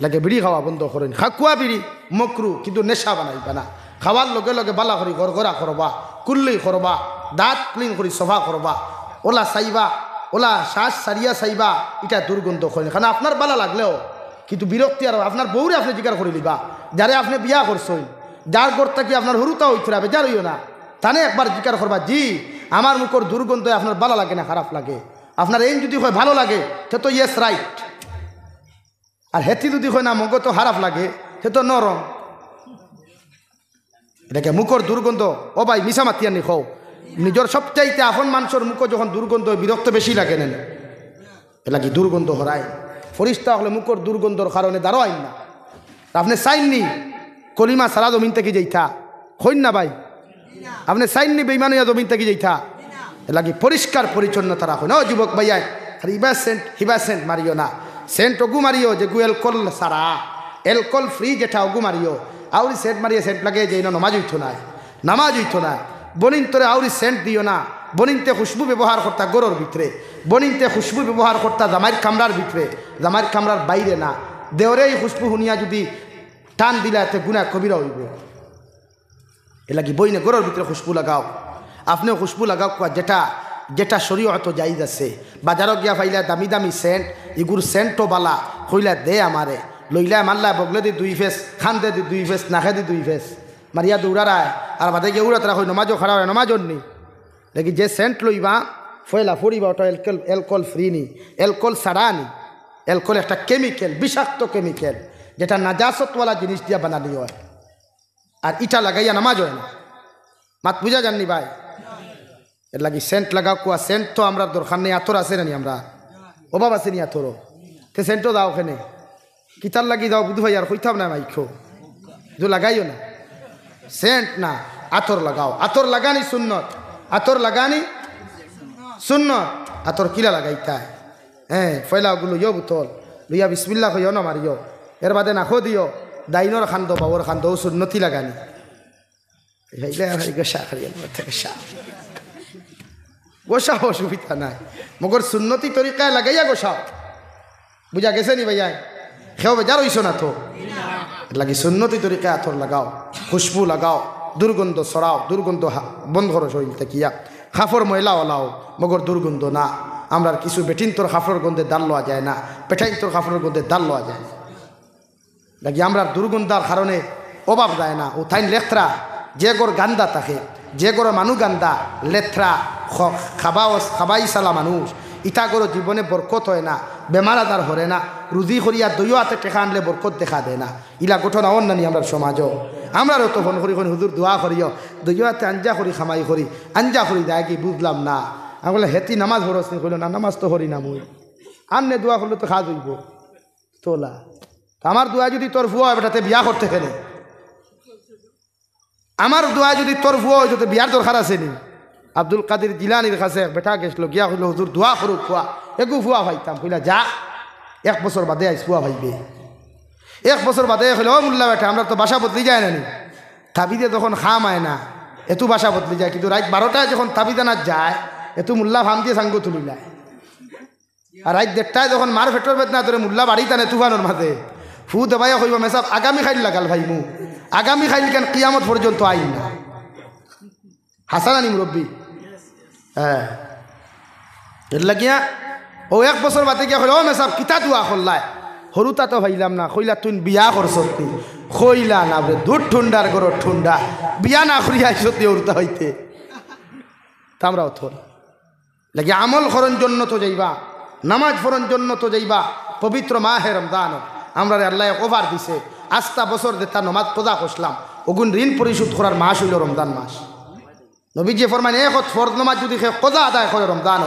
লাগে বিড়ি খাওয়া বন্ধ করইন। খাকুয়া বিড়ি মকরু, কিন্তু নেশা বানাইবা না। খাওয়ার লগে লগে বালা করি গড়গড়া করবা, কুল্লি করবা, দাঁত ক্লিন করি সফা করবা। ওলা চাইবা, ওলা শ্বাস ছাড়িয়া চাইবা, ইটা দুর্গন্ধ করইন। কারণ আপনার বালা লাগলেও কিন্তু বিরক্তি আর আপনার বউরে আপনে জিকার করি লিবা, যারে আপনে বিয়া করছইন, যার ঘর থাকি আপনার হুরুতা অইতরা, বেজার অইও না। তানে একবার জিকার করবা, "জি, আমার মুখর দুর্গন্ধে আপনার বালা লাগে না, খারাপ লাগে?" আপনার এইন যদি কয় ভালো লাগে, তে তো yes, right। আর হেতি যদি কয় না, মগো তো খারাপ লাগে, তে তো নরম। এটাকে মুখর দুর্গন্ধ। ও ভাই, মিছা মাতিয়ার নি কও। নিজর সবচাইতে আপন মানষর মুখো যখন দুর্গন্ধ অয়, বিরক্ত বেশি লাগে না নি? এর লাগি দুর্গন্ধ হরাইন। ফিরিস্তা অকলে মুখর দুর্গন্ধর কারণে দাঁড়াইন না। আপনে চাইন নি কলিমা ছাড়া জমিন থাকি যাইতা? কইন না ভাই। আপনে চাইন নি বেইমান অইয়া জমিন থাকি যাইতা? এর লাগি পরিষ্কার পরিচ্ছন্নতা রাখইন। ও যুবক ভাইয়া, আর ইবা সেন্ট, হিবা সেন্ট মারিও না। সেন্ট ওগু মারিও যেগু alcohol ছাড়া, alcohol free যেটা, ওগু মারিও। আউরি সেন্ট মারিয়া সেন্ট লাগাইয়া যাইন না, নমাজ অইতো নায়, নমাজ অইতো নায়। বইনতরে আউরি সেন্ট দিও না। বইনতে খুশবু ব্যবহার করতা ঘরর ভিতরে, বইনতে খুশবু ব্যবহার করতা জামাইর কামরার ভিতরে, জামাইর কামরার বাইরে না। দেওরে ই খুশবু হুনিয়া যদি টান দিলা, তে গুনাহ কবিরা অইবো। এর লাগি বইনে ঘরর ভিতরে খুশবু লাগাও, আপনেও খুশবু লাগাউক্কা, যেটা, যেটা শরীয়তো জায়েজ আছে। বাজারো গিয়া পাইলা দামি দামি সেন্ট, ইগুর সেন্টও বালা, কইলা দে আমারে, লইলা মারলা বগলেদি দুই ফেস, কান্দেদি দুই ফেস, নাকেদি দুই ফেস, মারিয়া দৌড়ারায়, আর বাদে গিয়া উড়াতরা কই নমাজো খাড়া অয়, নমাজ অর নি। দেখি যে সেন্ট লইবা, পয়লা পড়িবা ওটা alcohol, alcohol free নি, alcohol ছাড়া নি। Alcohol একটা chemical, বিষাক্ত chemical, যেটা নাজাসতওয়ালা জিনিস দিয়া বানানি অয়। আর ইটা লাগাইয়া নমাজ অয় না। মাত বুঝা যার নি ভাই? এর লাগি সেন্ট লাগাউক্কা, সেন্ট তো আমরার দরকার নেই, আতর আছে না নি আমরার? অভাব আছে নি আতরো? তে সেন্টো দাও কেনে? কিতার লাগি দাও বুঝ ভাই, আর কইতাম না মাইকো। কিন্তু লাগাইও না। সেন্ট না, আতর লাগাও। আতর লাগানি সুন্নত। আতর লাগানি সুন্নত। আতর কিলা লাগাইতায়? হ্যাঁ, পয়লা ওগুলো ইয়ো বোতল লইয়া বিসমিল্লাহ কইও না মারিও। এর বাদে নাকো দিও, ডাইনর কান্দো, বাউর কান্দো, ও সুন্নতি লাগানি। এই ভাই, এই ভাই, গোসা করিয়া, গোসা। গোসা অসুবিধা নাই। মগর সুন্নতি তরিকায় লাগাইয়া গোসাও। বুঝা গেছে নি ভাইয়া? কেউ বেজার অইছো না তো? এর লাগি সুন্নতি তরিকায় আতর লাগাও, খুশবু লাগাও, দুর্গন্ধ ছড়াও, দুর্গন্ধ হা-, বন্ধ করো শরীর থাকিয়া। কাপড় ময়লা ওলাও, মগর দুর্গন্ধ না। আমরার কিছু বেটিন্তর কাপড়র গন্ধে দাল লওয়া যায় না, বেটাইন্তর কাপড়র গন্ধে দাল লওয়া যায় না। লাগি আমরার দুর্গন্ধার কারণে অভাব যায় না। ও তাইন লেত্রা, যে ঘর গান্দা থাকে, যে ঘরো মানু গান্দা, লেত্রা, খ-, খাবা ও-, খাবাই সালা মানুষ, ইতা ঘরো জীবনে বরকত হয় না, বেমার আজার হরে না, রুজি করিয়া দইও আতে টেকা আনলে বরকত দেখা দেয় না। ইলা ঘটনা অর না নি আমরার সমাজও। আমরারও তো ফোন করি কইন, "হুজুর দোয়া করিও, দইও আতে আঞ্জা করি কামাই করি, আঞ্জা করি যায় কি বুঝলাম না।" আমি কইলাম, "হেতি নামাজ পড়স নি?" কইলো, "না, নামাজ তো পড়ি না মুই।" আন্নে দোয়া করলে তো কাজ অইবো। তোলা। তা আমার দোয়া যদি তোর ফুয়া হয় বেটা, তে বিয়া করতে কেনে? আমার দোয়া যদি তোর ফুয়া অইতো, তে বিয়ার দরকার আছে নি? আব্দুল কাদির জিলানির কাছে এক বেটা গেছলো, গিয়া কইলো, "হুজুর, দোয়া করুক ফুয়া।" এগু ফুয়া পাইতাম। কইলা, "যা, এক বছর বাদে আইস, ফুয়া পাইবে।" এক বছর বাদে কইলো, "ও মোল্লা বেটা, আমরার তো বাসা বদলি যায় না নি? তাবিজে যখন কাম আয় না, এতু বাসা বদলি যায়, কিন্তু রাইত বারোটায় যখন তাবিজ আনাত যায়, এতু মোল্লা ফাম দিয়া সাঙ্গু তুলিলায়।" আর রাইত দেড়টায় যখন মার পেটর বেদনা ধরে মোল্লা বাড়িত আনে তুফানর মাঝে, ফু দেবাইয়া কইবা, "মেসাব, আগামী কাইল লাগাল পাইমু, আগামী কাইল কেন কিয়ামত পর্যন্ত আইন না।" হাছা না নি মুরব্বি? হ্যাঁ। এর লাগিয়া ও এক বছর বাদে গিয়া কইলো, "ও মেসাব, কিতা দোয়া করলায়?" "হুরুতা তো পাইলাম না।" কইলা, "তুইন বিয়া করছত নি?" কইলা, "না বে, দূর ঠুন্ডার ঘরর ঠুন্ডা, বিয়া না করিয়া আইছত নি হুরুতা অইতে।" তা আমরাও তো লাগি আমল করইন জন্নতো যাইবা, নামাজ পড়ইন জন্নতো যাইবা। পবিত্র মাহে রমজান আমরারে আল্লায় এক offer দিছে, আস্তা বছর যেতা নামাজ কাজা করছলাম, অগুন ঋণ পরিশোধ করার মাস অইলো রমজান মাস। নবীজিয়ে ফরমাইন, এক অক্ত ফরজ নামাজ যুদি কেউ কাজা আদায় করে রমজানো,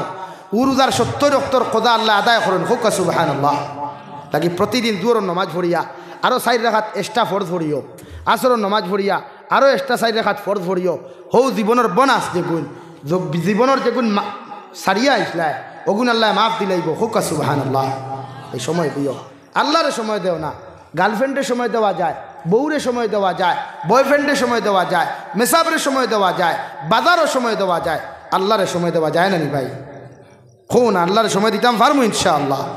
অউ রোজার সত্তইর অক্তর কাজা আল্লায় আদায় করইন। কউক্কা সুবহানাল্লাহ। লাগি প্রতিদিন জোহরর নামাজ পড়িয়া আরো চাইর রাকাত extra ফরজ পড়িও, আসরর নামাজ পড়িয়া আরো extra চাইর রাকাত ফরজ পড়িও, হউ জীবনর bonus যেগুন, জ-, জীবনর যেগুন মা-, ছাড়িয়া আইছলায়, অগুন আল্লায় মাফ দিলাইবো। কউক্কা সুবহানাল্লাহ। এই সময় দিও, আল্লারে সময় দেও না, girlfriendরে সময় দেওয়া যায়, বউরে সময় দেওয়া যায়, boyfriendরে সময় দেওয়া যায়, মেসাবরে সময় দেওয়া যায়, বাজারো সময় দেওয়া যায়, আল্লারে সময় দেওয়া যায় না নি ভাই? কউক্কা, আল্লারে সময় দিতাম পারমু ইনশাআল্লাহ।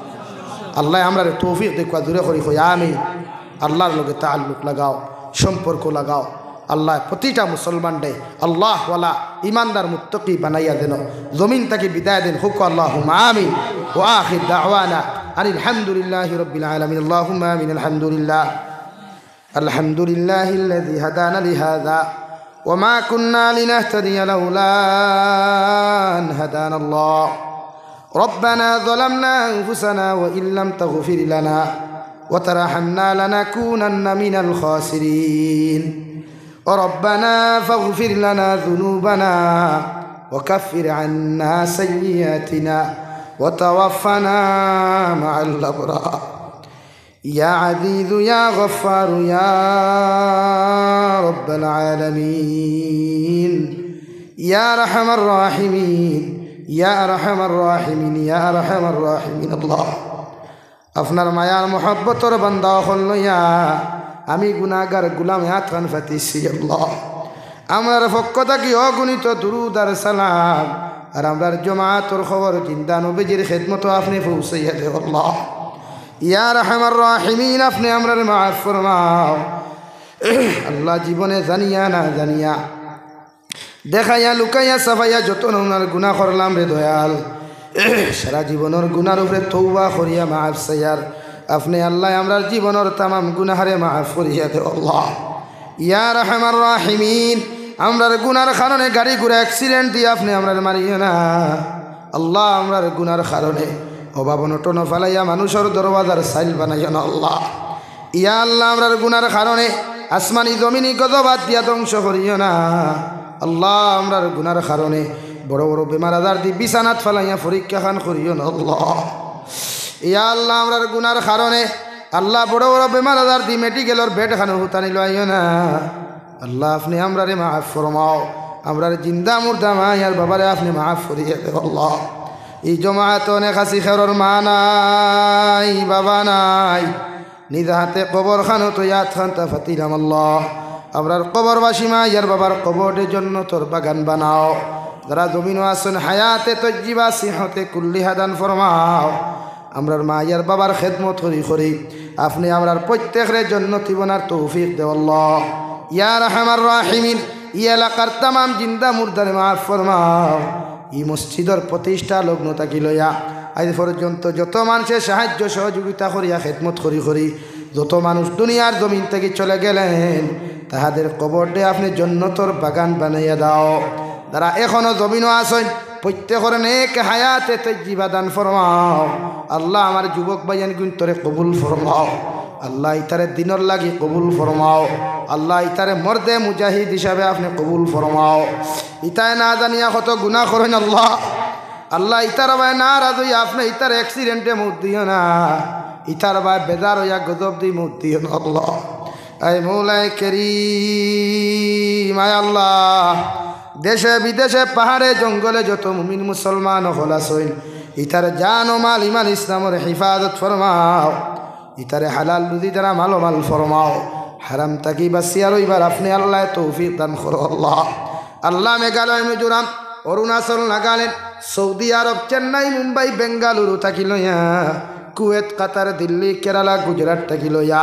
আল্লায় আমরারে তৌফিক দেউক্কা, জোরে করি কই আমিন। আল্লার লগে তাল্লুক লাগাও, সম্পর্ক লাগাও। আল্লায় প্রতিটা মুসলমানরে আল্লাহওয়ালা, ইমানদার, মুত্তাকি বানাইয়া দেন, জমিন থাকি বিদায় দেন। কউক্কা আল্লাহুম্মা আমিন। ওয়া আখির দাওয়ানা আনিল হামদুলিল্লাহি রাব্বিল আলামিন। আল্লাহুম্মা আমিন। আলহামদুলিল্লাহ। الحمد لله الذي هدانا لهذا وما كنا لنهتدي لولا أن هدانا الله. ربنا ظلمنا أنفسنا وإن لم تغفر لنا وترحمنا لنكونن من الخاسرين. ربنا فاغفر لنا ذنوبنا وكفر عنا سيئاتنا وتوفنا مع الأبرار. يا عزيز يا غفار يا رب العالمين، يا أرحم الراحمين، يا أرحم الراحمين، يا أرحم الراحمين। আল্লাহ, আপনার মায়ার মহব্বতর বান্দা অকল লইয়া আমি গুনাগার গুলামে আতখান পাতিছি আল্লাহ। আমরার পক্ষ থাকি অগণিত দুরুদ আর সালাম, আর আমরার জমাতর খবর জিন্দা নবীজির খেদমতো আপনে পৌঁছাইয়া দেও আল্লাহ। ইয়া আরহামার রাহিমিন, আপনে আমরারে মাফ ফরমাও। আল্লাহ, জীবনে জানিয়া না জানিয়া, দেখাইয়া, লুকাইয়া, ছাপাইয়া যত নমুনার গুনা করলাম রে দয়াল, সারা জীবনর গুনার উপরে তওবা করিয়া মাফ চাইয়ার। আপনে আল্লাহ আমরার জীবনর তামাম গুনাহারে মাফ করিয়া দেও আল্লাহ। ইয়া আরহামার রাহিমিন, আমরার গুনার কারণে গাড়ি ঘোড়া accident দিয়া আপনে আমরারে মারিও না আল্লাহ। আমরার গুনার কারণে অভাব অনটন ফালাইয়া মানুষর দরওয়াজার চাইল বানাইও না আল্লাহ। ইয়া আল্লাহ, আমরার গুনার কারণে আসমানি জমিনি গজব আত দিয়া ধ্বংস করিও না আল্লাহ। আমরার গুনার কারণে বড় বড় বেমার আজার দি বিছানাত ফালাইয়া পরীক্ষা খান করিও না আল্লাহ। ইয়া আল্লাহ, আমরার গুনার কারণে আল্লাহ বড় বড় বেমার আজার দি মেডিকেলর বেড খানো হুতানি লইও না। আল্লাহ, আপনে আমরারে মাফ ফরমাও, আমরার জিন্দা মুর্দা মাই আর বাবারে আপনে মাফ করিয়া দেও আল্লাহ। ই জমাত অনেক আছি, খেরর মা নাই, বাবা নাই, নিজ হাতে কবর খানো তো ইয়াত খান্তা ফাতিলাম আল্লাহ। আমরার কবরবাসী মাই আর বাবার কবররে জন্নতর বাগান বানাও। যারা জমিনো আছইন, হায়াতে তৈজিবা, সিহতে কুল্লিহা দান ফরমাও। আমরার মাই আর বাবার খেদমত করি করি আপনে আমরার প্রত্যেকরে জন্নতি বনার তৌফিক দেও আল্লাহ। ইয়া আরহামার রাহিমিন, ই এলাকার তামাম জিন্দা মুর্দারে মাফ ফরমাও। ই মসজিদর প্রতিষ্ঠা লগ্ন থাকি লইয়া আইজ পর্যন্ত যত মানষে সাহায্য সহযোগিতা করিয়া খেদমত করি করি যত মানুষ দুনিয়ার জমিন থাকি চলে গেলেন, তাহাদের কবররে আপনে জন্নতর বাগান বানাইয়া দাও। যারা এখনো জমিনো আছইন, প্রত্যেকর নেক হায়াতে তৈজিবা দান ফরমাও। আল্লাহ, আমার যুবক ভাইয়ান গুইন্তরে কবুল ফরমাও। আল্লাহ, ইতারে দিনর লাগি কবুল ফরমাও। আল্লাহ, ইতারে মর্দে মুজাহিদ হিসাবে আপনে কবুল ফরমাও। ইতায় না জানিয়া কত গুনা করইন আল্লাহ। আল্লাহ, ইতার বায় নারাজ অইয়া আপনে ইতার অ্যাক্সিডেন্টে মউত দিও না। ইতার বায় বেজার অইয়া গজব দি মউত দিও না আল্লাহ। আয় মৌলায় করিম, আয় আল্লাহ, দেশে বিদেশে পাহাড়ে জঙ্গলে যত মুমিন মুসলমান অকল আছইন, ইতার জান ও মাল ইমান ইসলামর হেফাজত ফরমাও। ইতারে হালাল রুজি দ্বারা মালোমাল ফরমাও। হারাম থাকি বাঁচিয়া রইবার আপনে আল্লাহ তৌফিক দান করো আল্লাহ। আল্লাহ, মেঘালয়, মিজোরাম, অরুণাচল, নাগাল্যান্ড, সৌদি আরব, চেন্নাই, মুম্বাই, বেঙ্গালুরু থাকি লইয়া, কুয়েত, কাতার, দিল্লি, কেরালা, গুজরাট থাকি লইয়া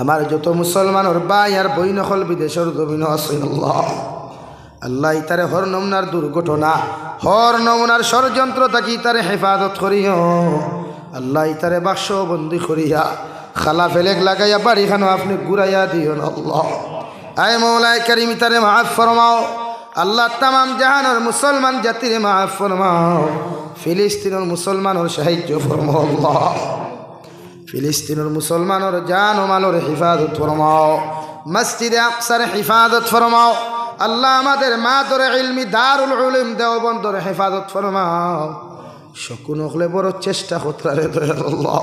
আমার যত মুসলমানর ভাই আর বইন অকল বিদেশর জমিনো আছইন আল্লাহ, আল্লাহ, ইতারে হর নমুনার দুর্ঘটনা, হর নমুনার ষড়যন্ত্র থাকি ইতারে হেফাজত করিও। আল্লাহ, ইতারে বাক্স বন্দি করিয়া খালা ফেলেক লাগাইয়া বাড়ি খানো আপনে ঘুরাইয়া দিও না আল্লাহ। আয় মৌলায় করিম, ইতারে মাফ ফরমাও। আল্লাহ, তামাম জাহানর মুসলমান জাতিরে মাফ ফরমাও। ফিলিস্তিনর মুসলমানর সাহায্য ফরমাও আল্লাহ। ফিলিস্তিনর মুসলমানর জান ও মালর হেফাজত ফরমাও, মসজিদে আকসার হেফাজত ফরমাও। আল্লাহ, আমাদের মাদরে ইলমি দারুল উলুম দেওবন্দর হেফাজত ফরমাও। শকুন অকলে বড় চেষ্টা করতারে দয়াল আল্লাহ।